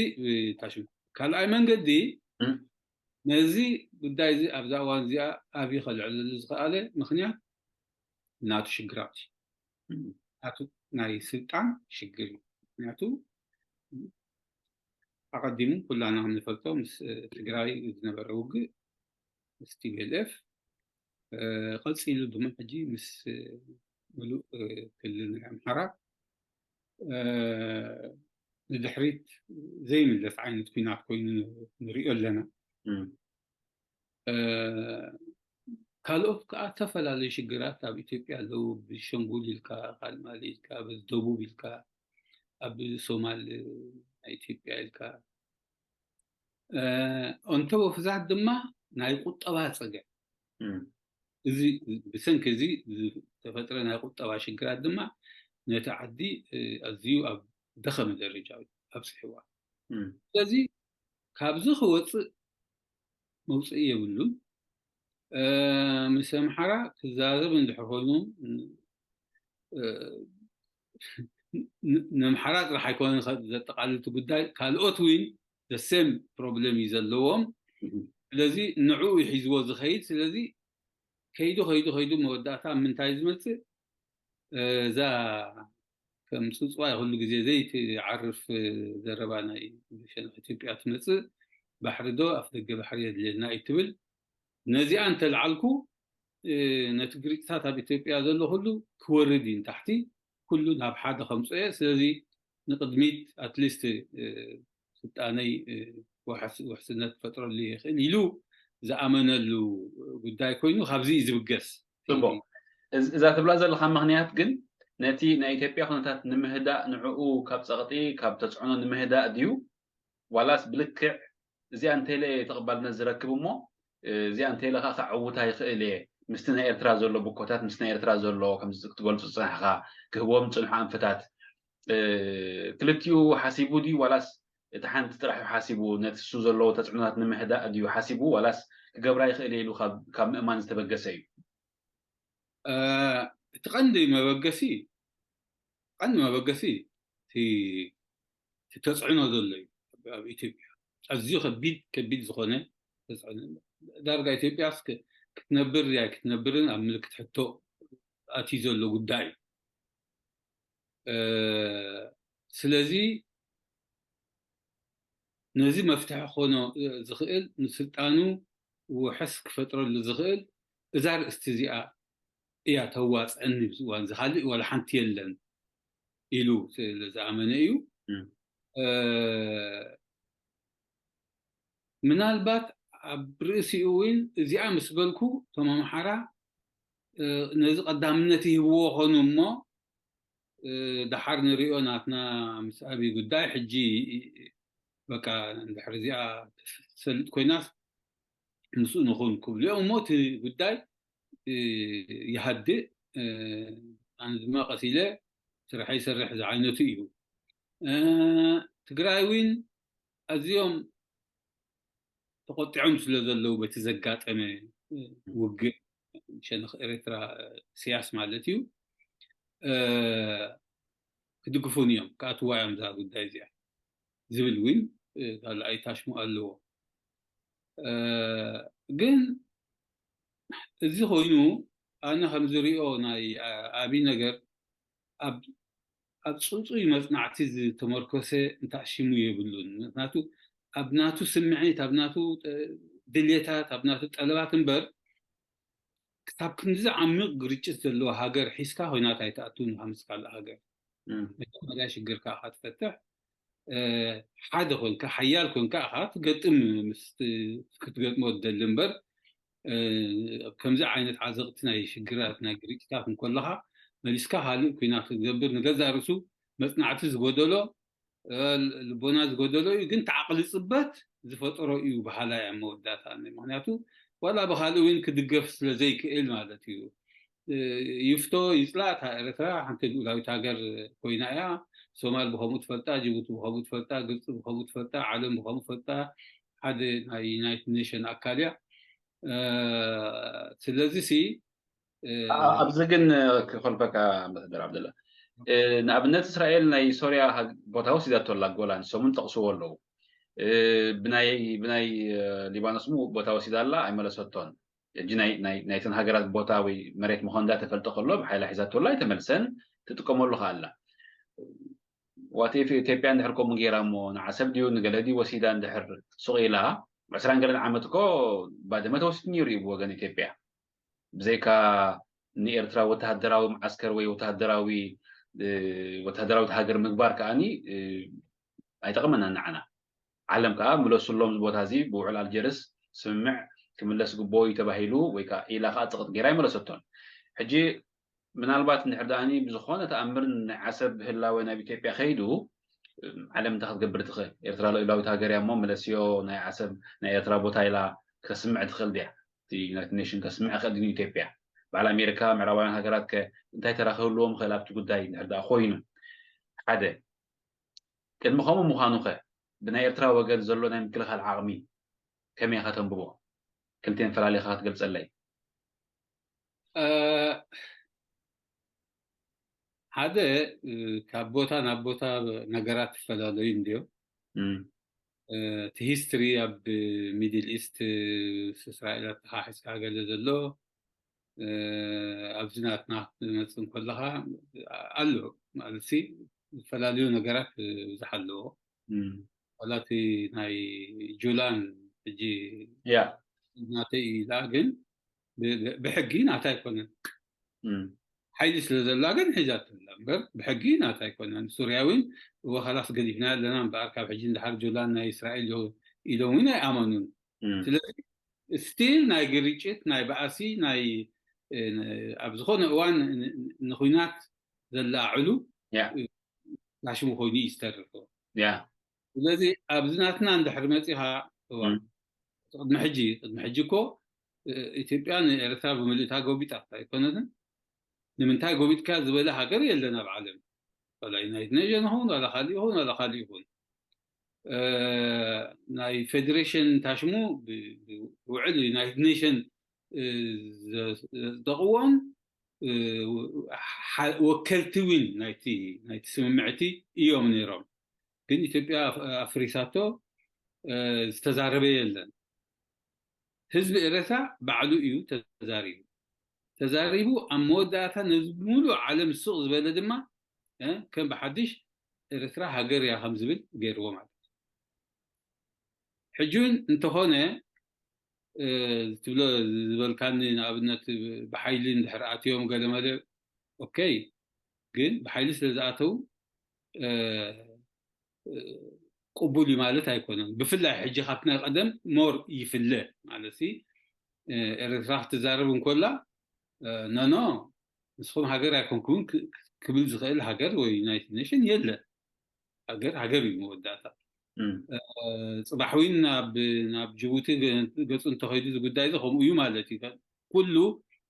ካልኣይ መንገዲ ነዚ ጉዳይ እዚ ኣብዛ እዋን እዚኣ ኣብይ ከልዕለሉ ዝኸኣለ ምክንያት ናቱ ሽግራት ናቱ ናይ ስልጣን ሽግር እዩ። ምክንያቱ ኣቐዲሙ ኩላና ከም ንፈልጦ ምስ ትግራይ ዝነበረ ውግእ ምስ ቲ ቢ ኤል ኤፍ ቀፂሉ ድማ ሕጂ ምስ ሙሉእ ክልል ናይ ኣምሓራ ንድሕሪት ዘይምለስ ዓይነት ኩናት ኮይኑ ንሪኦ ኣለና። ካልኦት ከዓ ዝተፈላለዩ ሽግራት ኣብ ኢትዮጵያ ኣለዉ። ብሸንጉል ኢልካ ካልማሊ ኢልካ በዚ ደቡብ ኢልካ ኣብ ሶማል ናይ ኢትዮጵያ ኢልካ እንተ ወፍዛት ድማ ናይ ቁጠባ ፀገም እዚ ብሰንኪ እዚ ዝተፈጥረ ናይ ቁጠባ ሽግራት ድማ ነቲ ዓዲ ኣዝዩ ኣብ ደኸመ ደረጃ ኣብፅሕዋ። ስለዚ ካብዚ ክወፅእ መውፅኢ የብሉን። ምስ ኣምሓራ ክዛረብ እንድሕር ኮይኑ ን- ነምሓራ ጥራሕ ኣይኮነን ከ- ዘጠቃልል እቲ ጉዳይ፣ ካልኦት እውን the same problem እዩ ዘለዎም። ስለዚ ንዕኡ ይሒዝዎ ዝኸይድ። ስለዚ ከይዱ ከይዱ ከይዱ መወዳእታ ኣብ ምንታይ ዝመፅእ? እዛ ከም ፅፅዋይ ኩሉ ግዜ ዘይትዓርፍ ዘረባ ናይ ሸነኽ ኢትዮጵያ ትመፅእ። ባሕሪ ዶ ኣፍ ደገ ባሕሪ የድልየና እዩ ትብል። ነዚኣ እንተልዓልኩ ነቲ ግርጭታት ኣብ ኢትዮጵያ ዘሎ ኩሉ ክወርድ እዩ ንታሕቲ። ኩሉ ናብ ሓደ ከምፅኦ እየ። ስለዚ ንቅድሚት ኣትሊስት ስልጣነይ ውሕስነት ክፈጥረሉ ይኽእል ኢሉ ዝኣመነሉ ጉዳይ ኮይኑ ካብዚ እዩ ዝብገስ። እዛ ትብላ ዘለካ ምክንያት ግን ነቲ ናይ ኢትዮጵያ ኩነታት ንምህዳእ ንዕኡ ካብ ፀቕጢ ካብ ተፅዕኖ ንምህዳእ ድዩ ዋላስ ብልክዕ እዚኣ እንተለ ተቕባልነት ዝረክብ እሞ እዚኣ እንተለ ከዓ ከዕውታ ይኽእል እየ ምስቲ ናይ ኤርትራ ዘሎ ብኮታት ምስ ናይ ኤርትራ ዘሎ ከምዚ ክትገልፁ ዝፅናሕካ ክህቦም ዝፅንሑ ኣንፍታት ክልቲኡ ሓሲቡ ድዩ ዋላስ እቲ ሓንቲ ጥራሕ ሓሲቡ ነቲ እሱ ዘለዎ ተፅዕኖታት ንምህዳእ ድዩ ሓሲቡ ዋላስ ክገብራ ይኽእል ኢሉ ካብ ምእማን ዝተበገሰ እዩ? እቲ ቀንዲ መበገሲ ቀንዲ መበገሲ እቲ ተፅዕኖ ዘሎ እዩ። ኣብ ኢትዮጵያ ኣዝዩ ከቢድ ከቢድ ዝኾነ ተፅዕኖ ዳርጋ ኢትዮጵያስ ክትነብር ያ ክትነብርን ኣብ ምልክት ሕቶ ኣትዩ ዘሎ ጉዳይ እዩ። ስለዚ ነዚ መፍትሒ ክኾኖ ዝኽእል ንስልጣኑ ውሕስ ክፈጥረሉ ዝኽእል እዛ ርእስቲ እዚኣ እያ ተዋፅአኒ ኣብዚ እዋን እዚ ካልእ ዋላ ሓንቲ የለን ኢሉ ስለዝኣመነ እዩ። ምናልባት ኣብ ርእሲኡ እውን እዚኣ ምስ በልኩ እቶም ኣምሓራ ነዚ ቀዳምነት ይህብዎ ኾኑ እሞ ደሓር ንሪኦ ናትና ምስ ኣብይ ጉዳይ ሕጂ በቃ እንድሕር እዚኣ ትሰልጥ ኮይናስ ምስኡ ንኹን ክብሉ እዮም እሞ እቲ ጉዳይ ይሃድእ። ኣነ ድማ ቀስ ኢለ ስርሐይ ይሰርሕ ዝዓይነቱ እዩ። ትግራይ እውን ኣዝዮም ተቆጢዖም ስለ ዘለዉ በቲ ዘጋጠመ ውግእ ሸነኽ ኤርትራ ስያስ ማለት እዩ ክድግፉን እዮም ክኣትዋ እዮም እዛ ጉዳይ እዚኣ ዝብል እውን ካልኣይ ታሽሙ ኣለዎ። ግን እዚ ኮይኑ ኣነ ከም ዝሪኦ ናይ ኣብይ ነገር ኣብ ኣብ ፅፁይ መፅናዕቲ ዝተመርኮሰ እንታሽሙ የብሉን። ምክንያቱ ኣብ ናቱ ስምዒት ኣብ ናቱ ድሌታት ኣብ ናቱ ጠለባት እምበር ክሳብ ክንድዚ ዓሚቕ ግርጭት ዘለዎ ሃገር ሒዝካ ኮይናት ኣይትኣትውን ምስ ካልእ ሃገር መጀመርያ ሽግርካ ኢኻ ትፈትሕ ሓደ ኮንካ ሓያል ኮንካ ኢኻ ትገጥም ክትገጥሞ ትደሊ እምበር ከምዚ ዓይነት ዓዘቕቲ ናይ ሽግራት ናይ ግርጭታት እንከለኻ መሊስካ ካልእ ኩናት ክትገብር ንገዛ ርእሱ መፅናዕቲ ዝጎደሎ ልቦና ዝጎደሎ እዩ ግን ተዓቕሊ ፅበት ዝፈጠሮ እዩ በሃላ እያ መወዳእታ ምክንያቱ ዋላ ብካልእ እውን ክድገፍ ስለ ዘይክእል ማለት እዩ ይፍቶ ይፅላእ እታ ኤርትራ ሓንቲ ልኡላዊት ሃገር ኮይና እያ ሶማል ብከምኡ ትፈልጣ ጅቡቲ ብከምኡ ትፈልጣ ግብፂ ብከምኡ ትፈልጣ ዓለም ብከምኡ ትፈልጣ ሓደ ናይ ዩናይትድ ኔሽን ኣካል እያ ስለዚ ሲ ኣብዚ ግን ክፈልፈካ ኣምባሳደር ዓብደላ ንኣብነት እስራኤል ናይ ሶርያ ቦታ ወሲዳቶ ኣላ ጎላን ሰሙን ጠቕስዎ ኣለዉ ብናይ ብናይ ሊባኖስ ሙ ቦታ ወሲዳ ኣላ ኣይመለሰቶን ሕጂ ናይተን ሃገራት ቦታ ወይ መሬት ምኾንዳ ተፈልጠ ከሎ ብሓይላ ሒዛቶ ኣላ ኣይተመልሰን ትጥቀመሉ ከኣላ ዋቴፍ ኢትዮጵያ እንድሕር ከምኡ ገይራ እሞ ንዓሰብ ድዩ ንገለ ድዩ ወሲዳ እንድሕር ሱቕ ኢላ ዕስራን ገለን ዓመት እኮ ባድመ ተወሲዱ ነይሩ እዩ ብወገን ኢትዮጵያ ብዘይካ ንኤርትራ ወተሃደራዊ መዓስከር ወይ ወተሃደራዊ ወተሃደራዊት ሃገር ምግባር ከዓኒ ኣይጠቕመና ንዓና ዓለም ከዓ ምለሱሎም እዚ ቦታ እዚ ብውዕል ኣልጀርስ ስምምዕ ክምለስ ግቦ እዩ ተባሂሉ ወይ ከዓ ኢላ ከዓ ፅቕጥ ገይራ ይመለሰቶን ሕጂ ምናልባት እንድሕር ደኣኒ ብዝኾነ ተኣምር ናይ ዓሰብ ህላወ ናብ ኢትዮጵያ ከይዱ ዓለም እንታይ ክትገብር ትኽእል ኤርትራ ልእላዊት ሃገር እያ እሞ መለስዮ ናይ ዓሰብ ናይ ኤርትራ ቦታ ኢላ ከስምዕ ትኽእል ድያ ዩናይትድ ኔሽን ከስምዕ ክእል ድዩ ኢትዮጵያ በዓል ኣሜሪካ ምዕራባውያን ሃገራት ከ እንታይ ተራ ክህልዎም ክእል ኣብቲ ጉዳይ እንድሕር ደኣ ኮይኑ ሓደ ቅድሚ ከምኡ ምዃኑ ከ ብናይ ኤርትራ ወገን ዘሎ ናይ ምክልኻል ዓቕሚ ከመይ ኢኻ ተንብቦ ክልቴን ፈላሊኻ ክትገልጸለይ ሓደ ካብ ቦታ ናብ ቦታ ነገራት ትፈላለዩ እንድዮም። እቲ ሂስትሪ ኣብ ሚድል ኢስት እስራኤል ኣተሓሒዝካ ገለ ዘሎ ኣብዚ ናትና ክትመፅእ እንከለካ ኣሎ ማለት ሲ ዝተፈላለዩ ነገራት ብዙሕ ኣለዎ። ዋላ እቲ ናይ ጁላን ሕጂ ናተይ ኢላ ግን ብሕጊ ናታ ኣይኮነን። ሓይሊ ስለ ዘላ ግን ሒዛቶ ኣላ እምበር ብሕጊ ናታ ኣይኮነን። ሱርያ እውን እወ ካላስ ገዲፍና ኣለና እምበኣር ካብ ሕጂ እንድሓር ጆላን ናይ እስራኤል ኢሎም እውን ኣይኣመኑን። ስለዚ ስቲል ናይ ግርጭት ናይ ባእሲ ናይ ኣብ ዝኾነ እዋን ንኩናት ዘለዓዕሉ ላሽሙ ኮይኑ እዩ ዝተርፎ። ስለዚ ኣብዚ ናትና እንድሕር መፂኻ እዋ ቅድሚ ሕጂ ቅድሚ ሕጂ እኮ ኢትዮጵያ ንኤርትራ ብምልእታ ጎቢጣ ኣይኮነትን። ንምንታይ ጎቢጥካ ዝበለ ሃገር የለን ኣብ ዓለም። ዋላ ዩናይትድ ኔሽን ይኹን ዋላ ካልእ ይኹን ዋላ ካልእ ይኹን ናይ ፌዴሬሽን ታሽሙ ውዕል ዩናይትድ ኔሽን ዘፅደቕዎን ወከልቲ እውን ናይቲ ስምምዕቲ እዮም ነይሮም። ግን ኢትዮጵያ ኣፍሪሳቶ ዝተዛረበ የለን። ህዝቢ ኤረትራ ባዕሉ እዩ ተዛሪቡ። ተዛሪቡ ኣብ መወዳእታ ነዚ ሙሉእ ዓለም ስቕ ዝበለ ድማ ከም ብሓድሽ ኤረትራ ሃገር እያ ከም ዝብል ገይርዎ ማለት እዩ። ሕጂ እውን እንተኾነ ትብሎ ዝበልካኒ ንኣብነት ብሓይሊ እንድሕር ኣትዮም ገለመለ ኦኬ፣ ግን ብሓይሊ ስለ ዝኣተው ቅቡል እዩ ማለት ኣይኮነን። ብፍላይ ሕጂ ካብቲ ናይ ቀደም ሞር ይፍለ ማለት ሲ ኤረትራ ክትዛረብ እንኮላ ኖኖ ንስኹም ሃገር ኣይኮንኩምን ክብል ዝኽእል ሃገር ወይ ዩናይትድ ኔሽን የለ። ሃገር ሃገር እዩ መወዳእታ። ጽባሕ ዊን ናብ ናብ ጅቡቲ ገጹ እንተኸይዱ እዚ ጉዳይ እዚ ከምኡ እዩ ማለት እዩ። ኩሉ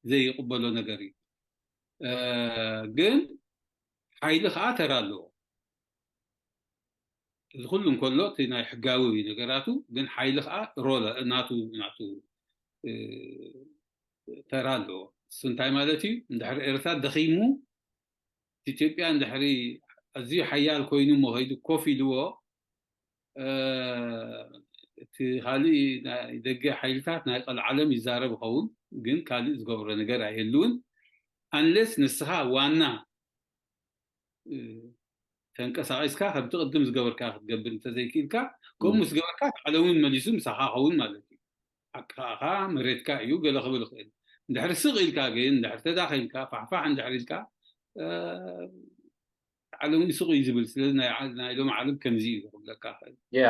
ዘይቅበሎ ነገር እዩ። ግን ሓይሊ ከዓ ተራ ኣለዎ። እዚ ኩሉ እንከሎ እቲ ናይ ሕጋዊ ነገራቱ ግን ሓይሊ ከዓ ሮለ ናቱ ናቱ ተራ ኣለዎ። እሱ እንታይ ማለት እዩ? እንድሕር ኤርትራ ደኺሙ ኢትዮጵያ እንድሕሪ ኣዝዩ ሓያል ኮይኑ እሞ ከይዱ ኮፍ ኢልዎ እቲ ካልእ ናይ ደገ ሓይልታት ናይ ቀልዓለም ይዛረብ ይኸውን፣ ግን ካልእ ዝገብሮ ነገር ኣይህልውን። ኣንለስ ንስኻ ዋና ተንቀሳቒስካ ከምቲ ቅድም ዝገበርካ ክትገብር እንተዘይክኢልካ፣ ከምኡ ምስ ገበርካ እቲ ዓለም እውን መሊሱ ምሳኻ ኸውን ማለት እዩ። ሓቅኻ መሬትካ እዩ ገለ ክብል ይኽእል። እንድሕሪ ስቕ ኢልካ ግን እንድሕሪ ተዳኺምካ ፋሕፋሕ እንድሕሪ ኢልካ ዓለም ይስቑ እዩ ዝብል። ስለዚ ናይ ዓ- ናይ ሎሚ ዓለም ከምዚ እዩ ክብለካ ክእል። ያ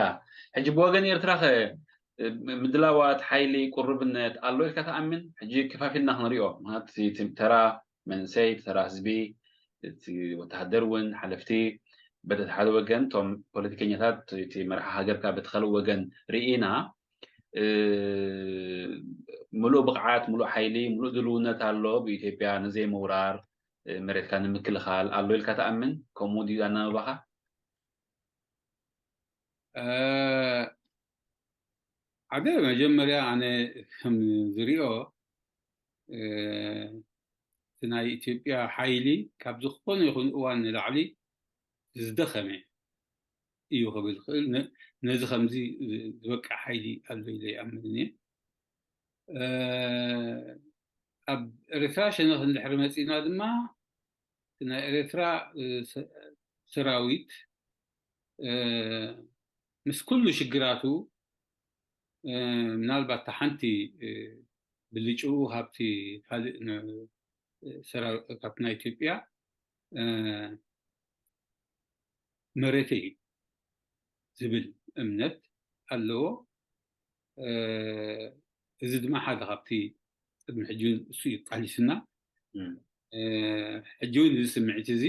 ሕጂ ብወገን ኤርትራ ኸ ምድላዋት ሓይሊ ቁርብነት ኣሎ ኢልካ ትኣምን? ሕጂ ከፋፊልና ክንሪኦ ምክንያቱ እቲ ተራ መንእሰይ እቲ ተራ ህዝቢ እቲ ወተሃደር እውን ሓለፍቲ በቲ ሓደ ወገን እቶም ፖለቲከኛታት እቲ መርሓ ሃገርካ በቲ ካልእ ወገን ርኢና ምሉእ ብቕዓት ምሉእ ሓይሊ ምሉእ ድልውነት ኣሎ ብኢትዮጵያ ንዘይምውራር መሬትካ ንምክልኻል ኣሎ ኢልካ ትኣምን? ከምኡ ድዩ ኣናብባኻ? ሓደ መጀመርያ ኣነ ከም ዝሪኦ እቲ ናይ ኢትዮጵያ ሓይሊ ካብ ዝኾነ ይኹን እዋን ንላዕሊ ዝደኸመ እዩ ክብል ክእል። ነዚ ከምዚ ዝበቅዕ ሓይሊ ኣሎ ኢለ ይኣምን እየ። ኣብ ኤርትራ ሸነኽ እንድሕሪ መፂና ድማ ናይ ኤርትራ ሰራዊት ምስ ኩሉ ሽግራቱ ምናልባት ሓንቲ ብልጭኡ ካብቲ ካልእ ሰራዊት ካብቲ ናይ ኢትዮጵያ መሬተይ እዩ ዝብል እምነት ኣለዎ። እዚ ድማ ሓደ ካብቲ ቅድሚ ሕጂ እውን እሱ እዩ ቃሊስና። ሕጂ እውን እዚ ስምዒት እዚ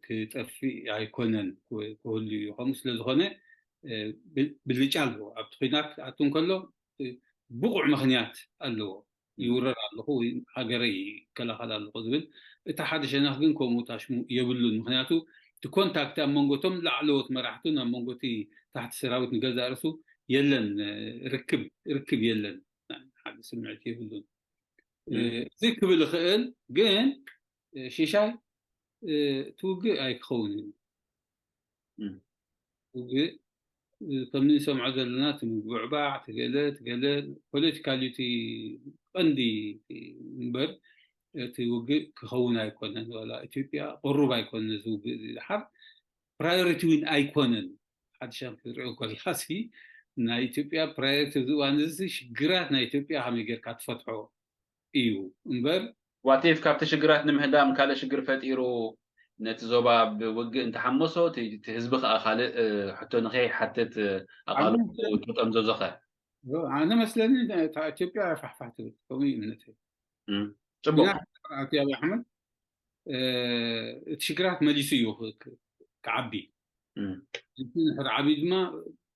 ክጠፍእ ኣይኮነን ክህሉ እዩ። ከምኡ ስለ ዝኾነ ብልጫ ኣለዎ። ኣብቲ ኩናት ክኣቱ እንከሎ ብቑዕ ምኽንያት ኣለዎ። ይውረር ኣለኹ ወይ ሃገረይ ይከላኸል ኣለኹ ዝብል። እቲ ሓደ ሸነኽ ግን ከምኡ ታሽሙ የብሉን። ምክንያቱ እቲ ኮንታክት ኣብ መንጎ እቶም ላዕለዎት መራሕቱን ኣብ መንጎ እቲ ታሕቲ ሰራዊት ንገዛእ ርእሱ የለን። ርክብ ርክብ የለን። ሓደ ስምዒት የብሉን። እዚ ክብል ይኽእል ግን ሽሻይ እቲ ውግእ ኣይክኸውን እዩ። ውግእ ከምዚ ንሰምዖ ዘለና፣ እቲ ምጉዕባዕ፣ ትገለ ትገለ ፖለቲካል እዩ እቲ ቀንዲ እምበር፣ እቲ ውግእ ክኸውን ኣይኮነን። ዋላ ኢትዮጵያ ቅሩብ ኣይኮነን እዚ ውግእ እዚ። ድሓር ፕራዮሪቲ እውን ኣይኮነን። ሓድሻም ክትሪኦ ከላሲ፣ ናይ ኢትዮጵያ ፕራዮሪቲ ኣብዚ እዋን እዚ ሽግራት ናይ ኢትዮጵያ ከመይ ጌርካ ትፈትሖ እዩ እምበር፣ ዋቴፍ ካብቲ ሽግራት ንምህዳም ካልእ ሽግር ፈጢሩ ነቲ ዞባ ብውግእ እንተሓመሶ፣ እቲ ህዝቢ ከዓ ካልእ ሕቶ ንኸይሓትት ኣቓልቦ ተጠምዘዞኸ? ኣነ መስለኒ እታ ኢትዮጵያ ፋሕፋሕ ትብል፣ ከምኡ እዩ እምነተይ። ጽቡቅ። ኣቲ ኣብ ኣሕመድ፣ እቲ ሽግራት መሊሱ እዩ ክዓቢ። እቲ ንሕር ዓቢ ድማ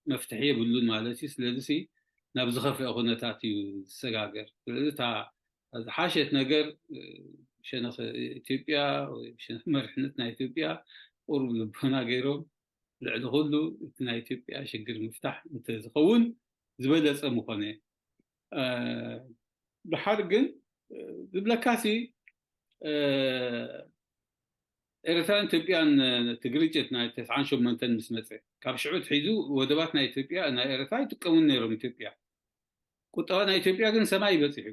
መፍትሒ የብሉን ማለት እዩ። ስለዚ ናብ ዝኸፍአ ኩነታት እዩ ዝሰጋገር። ስለዚ እታ ዝሓሸት ነገር ሸነኽ ኢትዮጵያ ወይ ሸነኽ መርሕነት ናይ ኢትዮጵያ ቁሩብ ልቦና ገይሮም ልዕሊ ኩሉ እቲ ናይ ኢትዮጵያ ሽግር ምፍታሕ እንተዝኸውን ዝበለጸ ምኾነ። ድሓር ግን ዝብለካሲ ኤርትራን ኢትዮጵያን እቲ ግርጭት ናይ ተስዓን ሸሞንተን ምስ መጸ፣ ካብ ሽዑ ትሒዙ ወደባት ናይ ኢትዮጵያ፣ ናይ ኤርትራ ይጥቀሙን ነይሮም። ኢትዮጵያ፣ ቁጠባ ናይ ኢትዮጵያ ግን ሰማይ በጺሑ።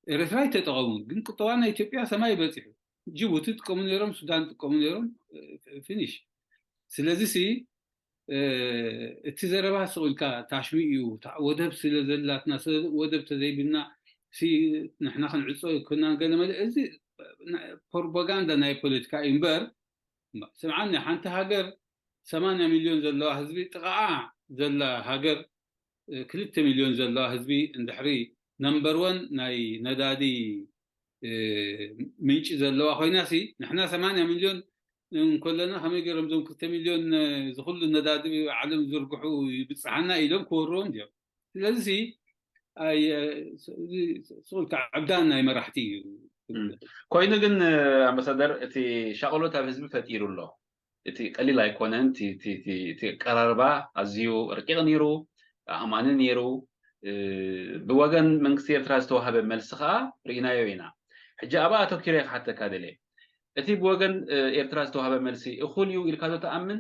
ኤርትራ ይተጠቐሙ፣ ግን ቁጠባ ናይ ኢትዮጵያ ሰማይ በጺሑ። ጅቡቲ ይጥቀሙ ነይሮም፣ ሱዳን ይጥቀሙ ነይሮም። ፊኒሽ። ስለዚ ሲ እቲ ዘረባ ስቕ ኢልካ ታሽሙ እዩ። ወደብ ስለ ዘላትና፣ ወደብ ተዘይብልና ንሕና ክንዕጾ ይኮናን ገለ መለ፣ እዚ ፕሮፓጋንዳ ናይ ፖለቲካ እዩ እምበር፣ ስምዓኒ፣ ሓንቲ ሃገር ሰማንያ ሚልዮን ዘለዋ ህዝቢ፣ ጥቓኣ ዘላ ሃገር ክልተ ሚልዮን ዘለዋ ህዝቢ እንድሕሪ ነምበር ወን ናይ ነዳዲ ምንጪ ዘለዋ ኮይናሲ፣ ንሕና ሰማንያ ሚልዮን እንከለና ከመይ ገይሮም እዞም ክልተ ሚልዮን ዝኹሉ ነዳዲ ዓለም ዝርግሑ ይብጽሓና ኢሎም ክወርዎም ድዮም? ስለዚ ስቕ ኢልካ ዕብዳን ናይ መራሕቲ እዩ። ኮይኑ ግን ኣምባሳደር፣ እቲ ሻቕሎት ኣብ ህዝቢ ፈጢሩ ኣሎ። እቲ ቀሊል ኣይኮነን። እቲ ኣቀራርባ ኣዝዩ ረቂቕ ነይሩ፣ ኣእማኒ ነይሩ። ብወገን መንግስቲ ኤርትራ ዝተዋህበ መልሲ ከዓ ርኢናዮ ኢና። ሕጂ ኣብኣ ኣተኪረ ክሓተካ ደልየ። እቲ ብወገን ኤርትራ ዝተዋህበ መልሲ እኹል እዩ ኢልካ ዶ ትኣምን?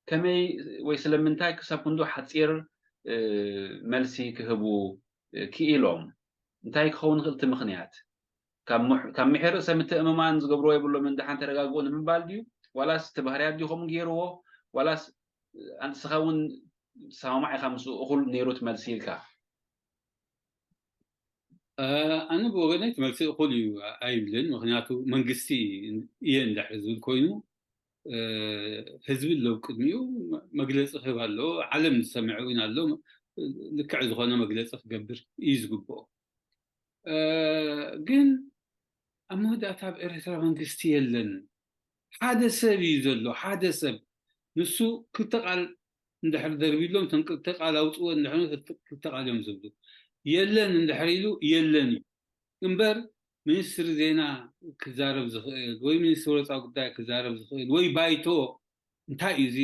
ከመይ ወይ ስለምንታይ ክሳብ ክንዱ ሓጺር መልሲ ክህቡ ክኢሎም? እንታይ ክኸውን ይኽእል እቲ ምኽንያት? ካብ ምሒር ርእሰ ምትእምማን ዝገብርዎ የብሎም፣ እንድሓን ተረጋግኡ ንምባል ድዩ? ዋላስ እቲ ባህርያት ድዩ ከምኡ ገይርዎ? ዋላስ ንስኻ እውን ሰማማዕ ኢኻ ምስኡ እኹል ነይሩ እቲ መልሲ ኢልካ? ኣነ ብወገነይ እቲ መልሲ እኹል እዩ ኣይብልን። ምኽንያቱ መንግስቲ እየ እንድሕር ዝብል ኮይኑ ህዝቢ ኣለዉ ቅድሚኡ መግለፂ ክህብ ኣለዎ። ዓለም ዝሰምዐ እውን ኣሎ። ልክዕ ዝኾነ መግለፂ ክገብር እዩ ዝግብኦ። ግን ኣብ መወዳእታ ኣብ ኤርትራ መንግስቲ የለን። ሓደ ሰብ እዩ ዘሎ፣ ሓደ ሰብ። ንሱ ክልተ ቃል እንድሕር ደርቢሎም፣ እተን ክልተ ቃል ኣውፅዎ እንድሕር ክልተ ቃል እዮም ዝብሉ። የለን እንድሕር ኢሉ የለን እዩ እምበር፣ ሚኒስትሪ ዜና ክዛረብ ዝኽእል ወይ ሚኒስትሪ ወፃኢ ጉዳይ ክዛረብ ዝኽእል ወይ ባይቶ እንታይ እዩ እዚ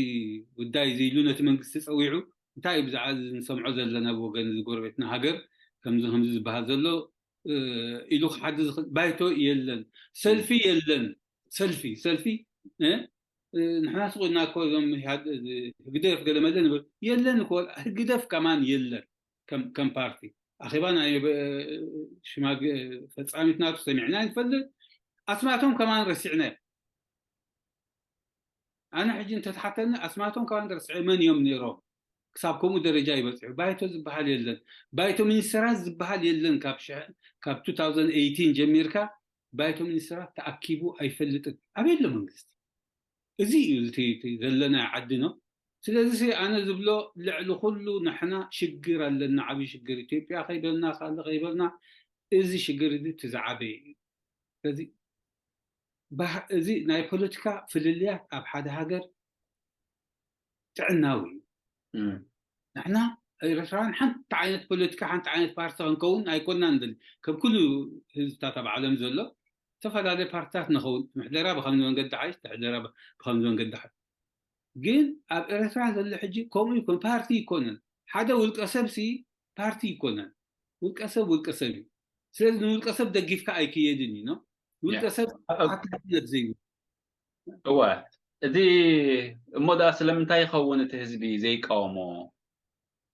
ጉዳይ እዚ ኢሉ ነቲ መንግስቲ ፀዊዑ እንታይ እዩ ብዛዕባ እዚ ንሰምዖ ዘለና ብወገን እዚ ጎረቤትና ሃገር ከምዚ ከምዚ ዝበሃል ዘሎ ኢሉ ክሓድዝ ዝኽእል ባይቶ የለን። ሰልፊ የለን። ሰልፊ ሰልፊ ንሕና ስቑና እኮ እዞም ህግደፍ ገለ መለ ንብል የለን እኮ። ህግደፍ ከማን የለን ከም ፓርቲ። ኣኼባ ናይ ሽማግ ፈጻሚት ናቱ ሰሚዕና ይንፈልጥ። ኣስማቶም ከማን ረሲዕናዮ። ኣነ ሕጂ እንተትሓተኒ ኣስማቶም ከማን ረሲዐ መን እዮም ነይሮም ክሳብ ከምኡ ደረጃ ይበፅሑ? ባይቶ ዝበሃል የለን። ባይቶ ሚኒስተራት ዝበሃል የለን። ካብ ካብ two thousand eighteen ጀሚርካ ባይቶ ሚኒስተራት ተኣኪቡ ኣይፈልጥን። ኣበይ ኣሎ መንግስቲ? እዚ እዩ እቲ ዘለናዮ ዓዲ ነው። ስለዚ ኣነ ዝብሎ ልዕሊ ኩሉ ንሕና ሽግር ኣለና፣ ዓብዪ ሽግር። ኢትዮጵያ ከይበልና ካልእ ከይበልና እዚ ሽግር እዚ እቲ ዝዓበየ እዩ። ስለዚ እዚ ናይ ፖለቲካ ፍልልያት ኣብ ሓደ ሃገር ጥዕናዊ እዩ። ንሕና ኤርትራውያን ሓንቲ ዓይነት ፖለቲካ ሓንቲ ዓይነት ፓርቲ ክንከውን ኣይኮንና ንደሊ። ከም ኩሉ ህዝብታት ኣብ ዓለም ዘሎ ዝተፈላለዩ ፓርቲታት ንኸውን። ምሕደራ ብከምዚ መንገዲ ሓይሽ፣ ምሕደራ ብከምዚ መንገዲ ሓይሽ። ግን ኣብ ኤርትራ ዘሎ ሕጂ ከምኡ ይኮን፣ ፓርቲ ይኮነን። ሓደ ውልቀ ሰብ ሲ ፓርቲ ይኮነን። ውልቀ ሰብ ውልቀ ሰብ እዩ። ስለዚ ንውልቀ ሰብ ደጊፍካ ኣይክየድን እዩ። ውልቀ ሰብ ሓላፍነት ዘይብሉ። እወ፣ እቲ እሞ ደኣ ስለምንታይ ይኸውን እቲ ህዝቢ ዘይቃወሞ?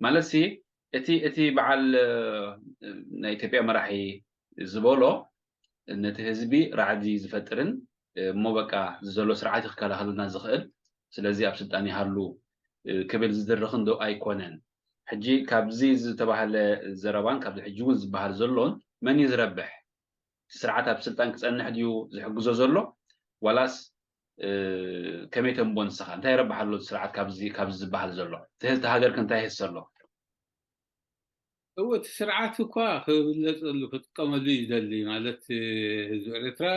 ማለት ሲ እቲ እቲ በዓል ናይ ኢትዮጵያ መራሒ ዝበሎ ነቲ ህዝቢ ራዕዲ ዝፈጥርን እሞ በቃ ዘሎ ስርዓት ክከላኸልና ዝኽእል፣ ስለዚ ኣብ ስልጣን ይሃሉ ክብል ዝድርኽ እንዶ ኣይኮነን። ሕጂ ካብዚ ዝተባህለ ዘረባን ካብዚ ሕጂ እውን ዝበሃል ዘሎን መን እዩ ዝረብሕ? እቲ ስርዓት ኣብ ስልጣን ክጸንሕ ድዩ ዝሕግዞ ዘሎ? ዋላስ ከመይ ተንቦ ንስኻ እንታይ ረብሓ ኣሎ ስርዓት ካብዚ ካብዚ ዝበሃል ዘሎ? እቲ ሃገር ከ እንታይ ይህሰ ኣሎ? እወ፣ እቲ ስርዓት እኳ ክብለጸሉ ክጥቀመሉ እዩ ዝደሊ። ማለት ህዝቢ ኤርትራ፣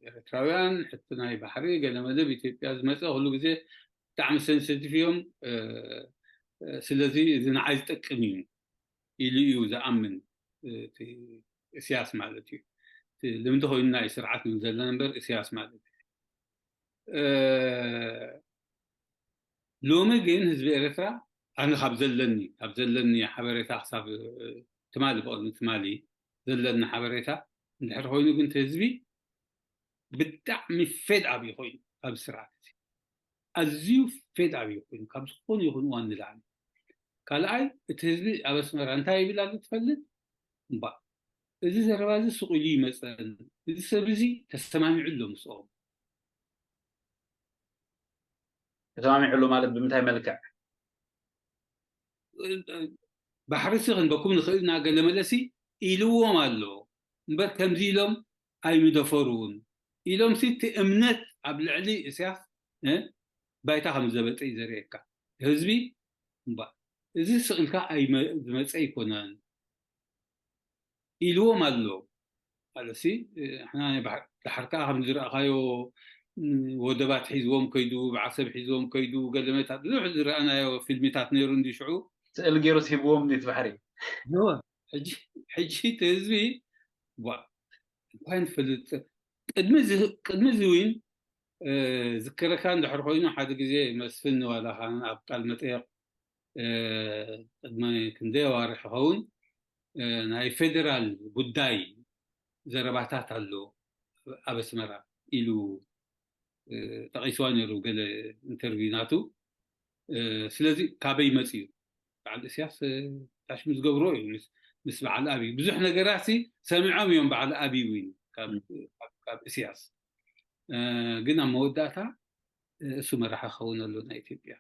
ኤርትራውያን፣ ሕቲ ናይ ባሕሪ ገለመለ ብኢትዮጵያ ዝመጸ ኩሉ ግዜ ብጣዕሚ ሰንስቲቭ እዮም። ስለዚ እዚ ንዓይ ዝጠቅም እዩ ኢሉ እዩ ዝኣምን። እቲ እስያስ ማለት እዩ። ልምዲ ኮይኑና እዩ ስርዓት ንብል ዘለና እምበር እስያስ ማለት እዩ። ሎሚ ግን ህዝቢ ኤርትራ ኣነ ካብ ዘለኒ ካብ ዘለኒ ሓበሬታ ክሳብ ትማሊ ብቐድሚ ትማሊ ዘለኒ ሓበሬታ እንድሕር ኮይኑ ግን እቲ ህዝቢ ብጣዕሚ ፌድ ኣብ ኮይኑ ኣብ ስርዓት እዚ ኣዝዩ ፌድ ኣብ ኮይኑ ካብ ዝኾነ ይኹን እዋን ንላዕሊ። ካልኣይ እቲ ህዝቢ ኣብ ኣስመራ እንታይ ይብል ኣሎ ትፈልጥ? እምባ እዚ ዘረባ እዚ ስቕ ኢሉ ይመፀን እዚ ሰብ እዚ ተሰማሚዑ ኣሎ ምስኦም። ተሰማሚዑ ኣሎ ማለት ብምንታይ መልክዕ? ባሕርሲ ክንበኩም ንኽእል ኢና ገለ መለሲ ኢልዎም ኣሎ እምበር ከምዚ ኢሎም ኣይምደፈሩን ኢሎም ሲ እቲ እምነት ኣብ ልዕሊ እስያስ ባይታ ከም ዘበጠ እዩ ዘርእየካ። ህዝቢ እምባ እዚ ስቕ ኢልካ ዝመፀ ኣይኮነን ኢልዎም ኣሎ። ኣለሲ ሕና ዳሕር ከዓ ከም ዝረእካዮ ወደባት ሒዝዎም ከይዱ በዓሰብ ሒዝዎም ከይዱ ገለመታት ብዙሕ ዝረኣናዮ ፊልሚታት ነይሩ እንዲ ሽዑ ስእል ገይሩ ስሂብዎም እንዴት ባሕሪ ሕጂ እቲ ህዝቢ እንታይ ንፈልጥ ቅድሚ እዚ እውን ዝክረካ እንድሕር ኮይኑ ሓደ ግዜ መስፍን ዋላካ ኣብ ቃል መጠየቅ ቅድሚ ክንደይ ኣዋርሕ ይኸውን ናይ ፌደራል ጉዳይ ዘረባታት ኣሎ ኣብ ኣስመራ ኢሉ ጠቂስዋ ነይሩ ገለ ኢንተርቪው ናቱ። ስለዚ ካበይ መፅዩ በዓል እስያስ ታሽም ዝገብርዎ እዩ ምስ በዓል ኣብይ ብዙሕ ነገራት ሰሚዖም እዮም በዓል ኣብይ እውን ካብ እስያስ ግን ኣብ መወዳእታ እሱ መራሒ ክኸውን ኣሎ ናይ ኢትዮጵያ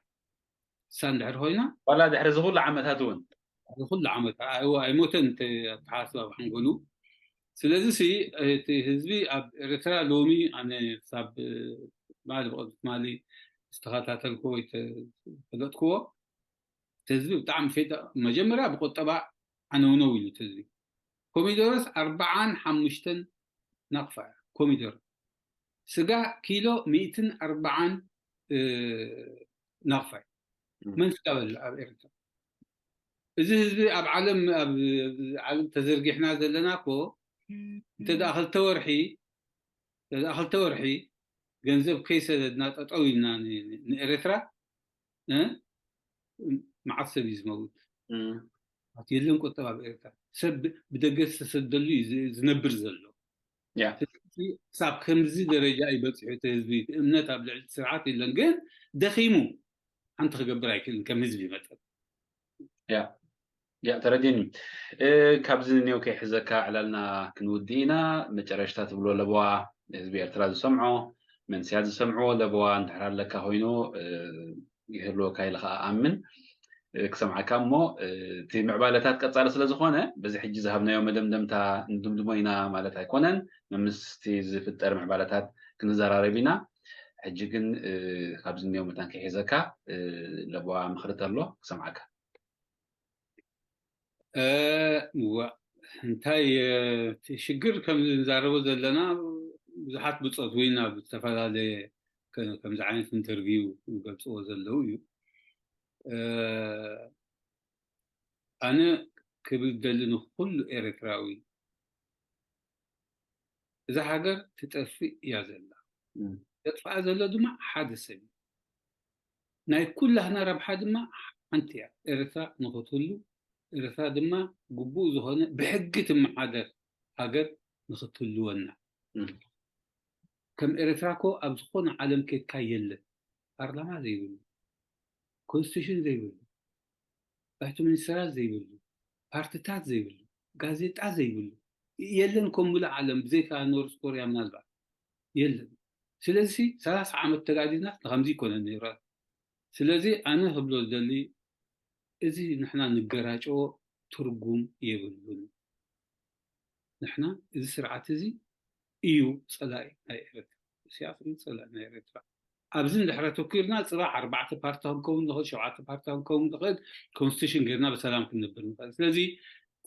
እሳ እንድሕር ኮይና ዋላ ድሕሪ እዚ ኩሉ ዓመታት እውን እዚ ኩሉ ዓመት ኣይሞተን ኣተሓሳስባ ብሓንጎሉ ስለዚ እቲ ህዝቢ ኣብ ኤርትራ ሎሚ ኣነ ክሳብ ማሊ ብቐድሚ ትማሊ ዝተኸታተልኩ ወይ ተፈለጥክዎ እቲ ህዝቢ ብጣዕሚ ፌጣ መጀመርያ ብቆጠባ ዓነውነው ኢሉ እቲ ህዝቢ ኮሚደረስ ኣርባዓን ሓሙሽተን ናቕፋ እያ ኮሚደረ ስጋ ኪሎ ሚእትን ኣርባዓን ናቕፋ እዩ መን ስጋ በልዕ ኣብ ኤርትራ እዚ ህዝቢ ኣብ ዓለም ኣብ ዓለም ተዘርጊሕና ዘለና እኮ እንተ ደኣ ክልተ ወርሒ እንተ ደኣ ክልተ ወርሒ ገንዘብ ከይሰደድና ጠጠው ኢልና ንኤርትራ መዓት ሰብ እዩ ዝመውት የለን ቁጠባ ኣብ ኤርትራ ሰብ ብደገ ዝተሰደሉ እዩ ዝነብር ዘሎ ክሳብ ከምዚ ደረጃ እዩ በፂሑ እቲ ህዝቢ እምነት ኣብ ልዕሊ ስርዓት የለን ግን ደኺሙ ሓንቲ ክገብር ኣይክእልን ከም ህዝቢ መጠን ያ ተረዲኒ ካብዚ ንኔው ከይሕዘካ ዕላልና ክንውድእ ኢና መጨረሽታ ትብሎ ለበዋ ህዝቢ ኤርትራ ዝሰምዖ መንስያት ዝሰምዕዎ ለበዋ እንድሕር ኣለካ ኮይኑ ይህልወካ ኢለ ከዓ ኣምን ክሰምዓካ እሞ እቲ ምዕባለታት ቀፃሊ ስለ ዝኾነ በዚ ሕጂ ዝሃብናዮ መደምደምታ ንድምድሞ ኢና ማለት ኣይኮነን መምስቲ ዝፍጠር ምዕባለታት ክንዘራረብ ኢና ሕጂ ግን ካብዚ እኒኦ መታን ከይሒዘካ ለበዋ ምኽሪ ተሎ ክሰምዓካ እዋ እንታይ ሽግር ከም ንዛረቦ ዘለና ብዙሓት ብፆት ወይ ናብ ዝተፈላለየ ከምዚ ዓይነት ኢንተርቪው ይገልፅዎ ዘለዉ እዩ ኣነ ክብል ደሊ ንኩሉ ኤርትራዊ እዛ ሃገር ትጠፍእ እያ ዘላ ዘጥፍኣ ዘሎ ድማ ሓደ ሰብ እዩ ናይ ኩላህና ረብሓ ድማ ሓንቲ እያ ኤርትራ ንክትህሉ ኤርትራ ድማ ግቡእ ዝኾነ ብሕጊ ትመሓደር ሃገር ንክትህልወና ከም ኤርትራ እኮ ኣብ ዝኾነ ዓለም ኬድካ የለን። ፓርላማ ዘይብሉ፣ ኮንስቲቱሽን ዘይብሉ፣ ባይቶ ሚኒስተራት ዘይብሉ፣ ፓርትታት ዘይብሉ፣ ጋዜጣ ዘይብሉ የለን። ከም ሙሉእ ዓለም ብዘይካ ኖርዝ ኮርያ ምናልባት የለን። ስለዚ ሰላሳ ዓመት ተጋዲልና ንከምዚ ይኮነን ነይሩ። ስለዚ ኣነ ክብሎ ዝደሊ እዚ ንሕና ንገራጨዎ ትርጉም የብሉን። ንሕና እዚ ስርዓት እዚ እዩ ጸላኢ ናይ ኤርትራ። ኢሳያስ እዩ ጸላኢ ናይ ኤርትራ። ኣብዚ እንድሕር ኣተኪርና ጽባሕ ኣርባዕተ ፓርታ ክንከውን ንኽእል፣ ሸውዓተ ፓርታ ክንከውን ንኽእል፣ ኮንስቲቱሽን ጌርና ብሰላም ክንነብር ንኽእል። ስለዚ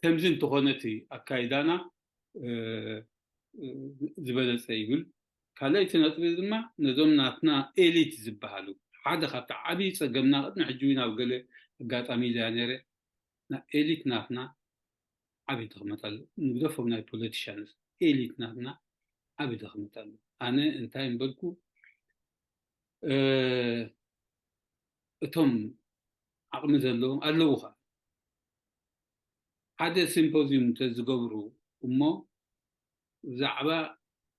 ከምዚ እንተኾነ እቲ ኣካይዳና ዝበለጸ ይብል። ካልኣይቲ ነጥቢ ድማ ነዞም ናትና ኤሊት ዝበሃሉ ሓደ ካብቲ ዓብዪ ጸገምና ቅድሚ ሕጂ እውን ኣብ ገለ ኣጋጣሚ ኢለያ ነይረ። ኤሊት ናትና ዓብዪ ድኽመት ኣሎ። ንግደፎም ናይ ፖለቲሻንስ ኤሊት ናትና ዓብዪ ድኽመት ኣሎ። ኣነ እንታይ እምበልኩ እቶም ዓቕሚ ዘለዎም ኣለዉ ኸዓ ሓደ ሲምፖዚዩም እንተዝገብሩ እሞ ብዛዕባ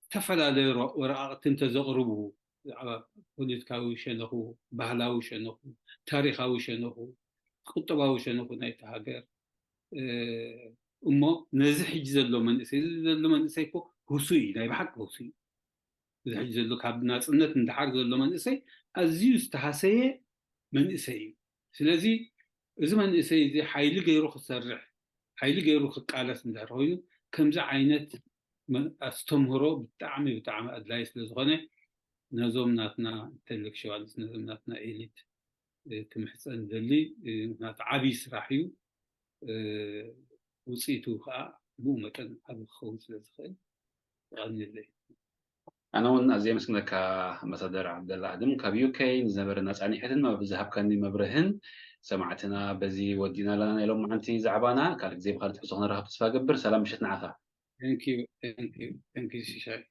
ዝተፈላለዩ ወረቃቅቲ እንተዘቕርቡ ብዛዕባ ፖለቲካዊ ሸነኹ፣ ባህላዊ ሸነኹ፣ ታሪካዊ ሸነኹ፣ ቁጠባዊ ሸነኹ ናይቲ ሃገር እሞ ነዚ ሕጂ ዘሎ መንእሰይ እዚ ዘሎ መንእሰይ እኮ ህሱይ እዩ፣ ናይ ብሓቂ ህሱይ እዩ። እዚ ሕጂ ዘሎ ካብ ናፅነት ንድሓር ዘሎ መንእሰይ ኣዝዩ ዝተሃሰየ መንእሰይ እዩ። ስለዚ እዚ መንእሰይ እዚ ሓይሊ ገይሩ ክሰርሕ ሓይሊ ገይሩ ክቃለስ እንድሕር ኮይኑ ከምዚ ዓይነት ኣስተምህሮ ብጣዕሚ ብጣዕሚ ኣድላይ ስለዝኾነ ነዞም ናትና ኢንተሌክሽዋልስ ነዞም ናትና ኤሊት ክምሕፀን ደሊ ናቲ ዓብዪ ስራሕ እዩ። ውፅኢቱ ከዓ ብኡ መጠን ዓብዪ ክኸውን ስለዝኽእል ይቐንየለይ። ኣነ እውን ኣዝየ የመስግነካ ኣምባሳደር ዓብደላ ኣድም ካብ ዩኬ ንዝነበረና ፃኒሒትን ዝሃብካኒ መብርህን። ሰማዕትና በዚ ወዲእና ኣለና ናይ ሎማዓንቲ ዛዕባና። ካልእ ግዜ ብካልእ ትሕዝቶ ክንራኸብ ተስፋ ገብር። ሰላም ምሸት ንዓኻ። Thank you, thank you, thank you, Shishay.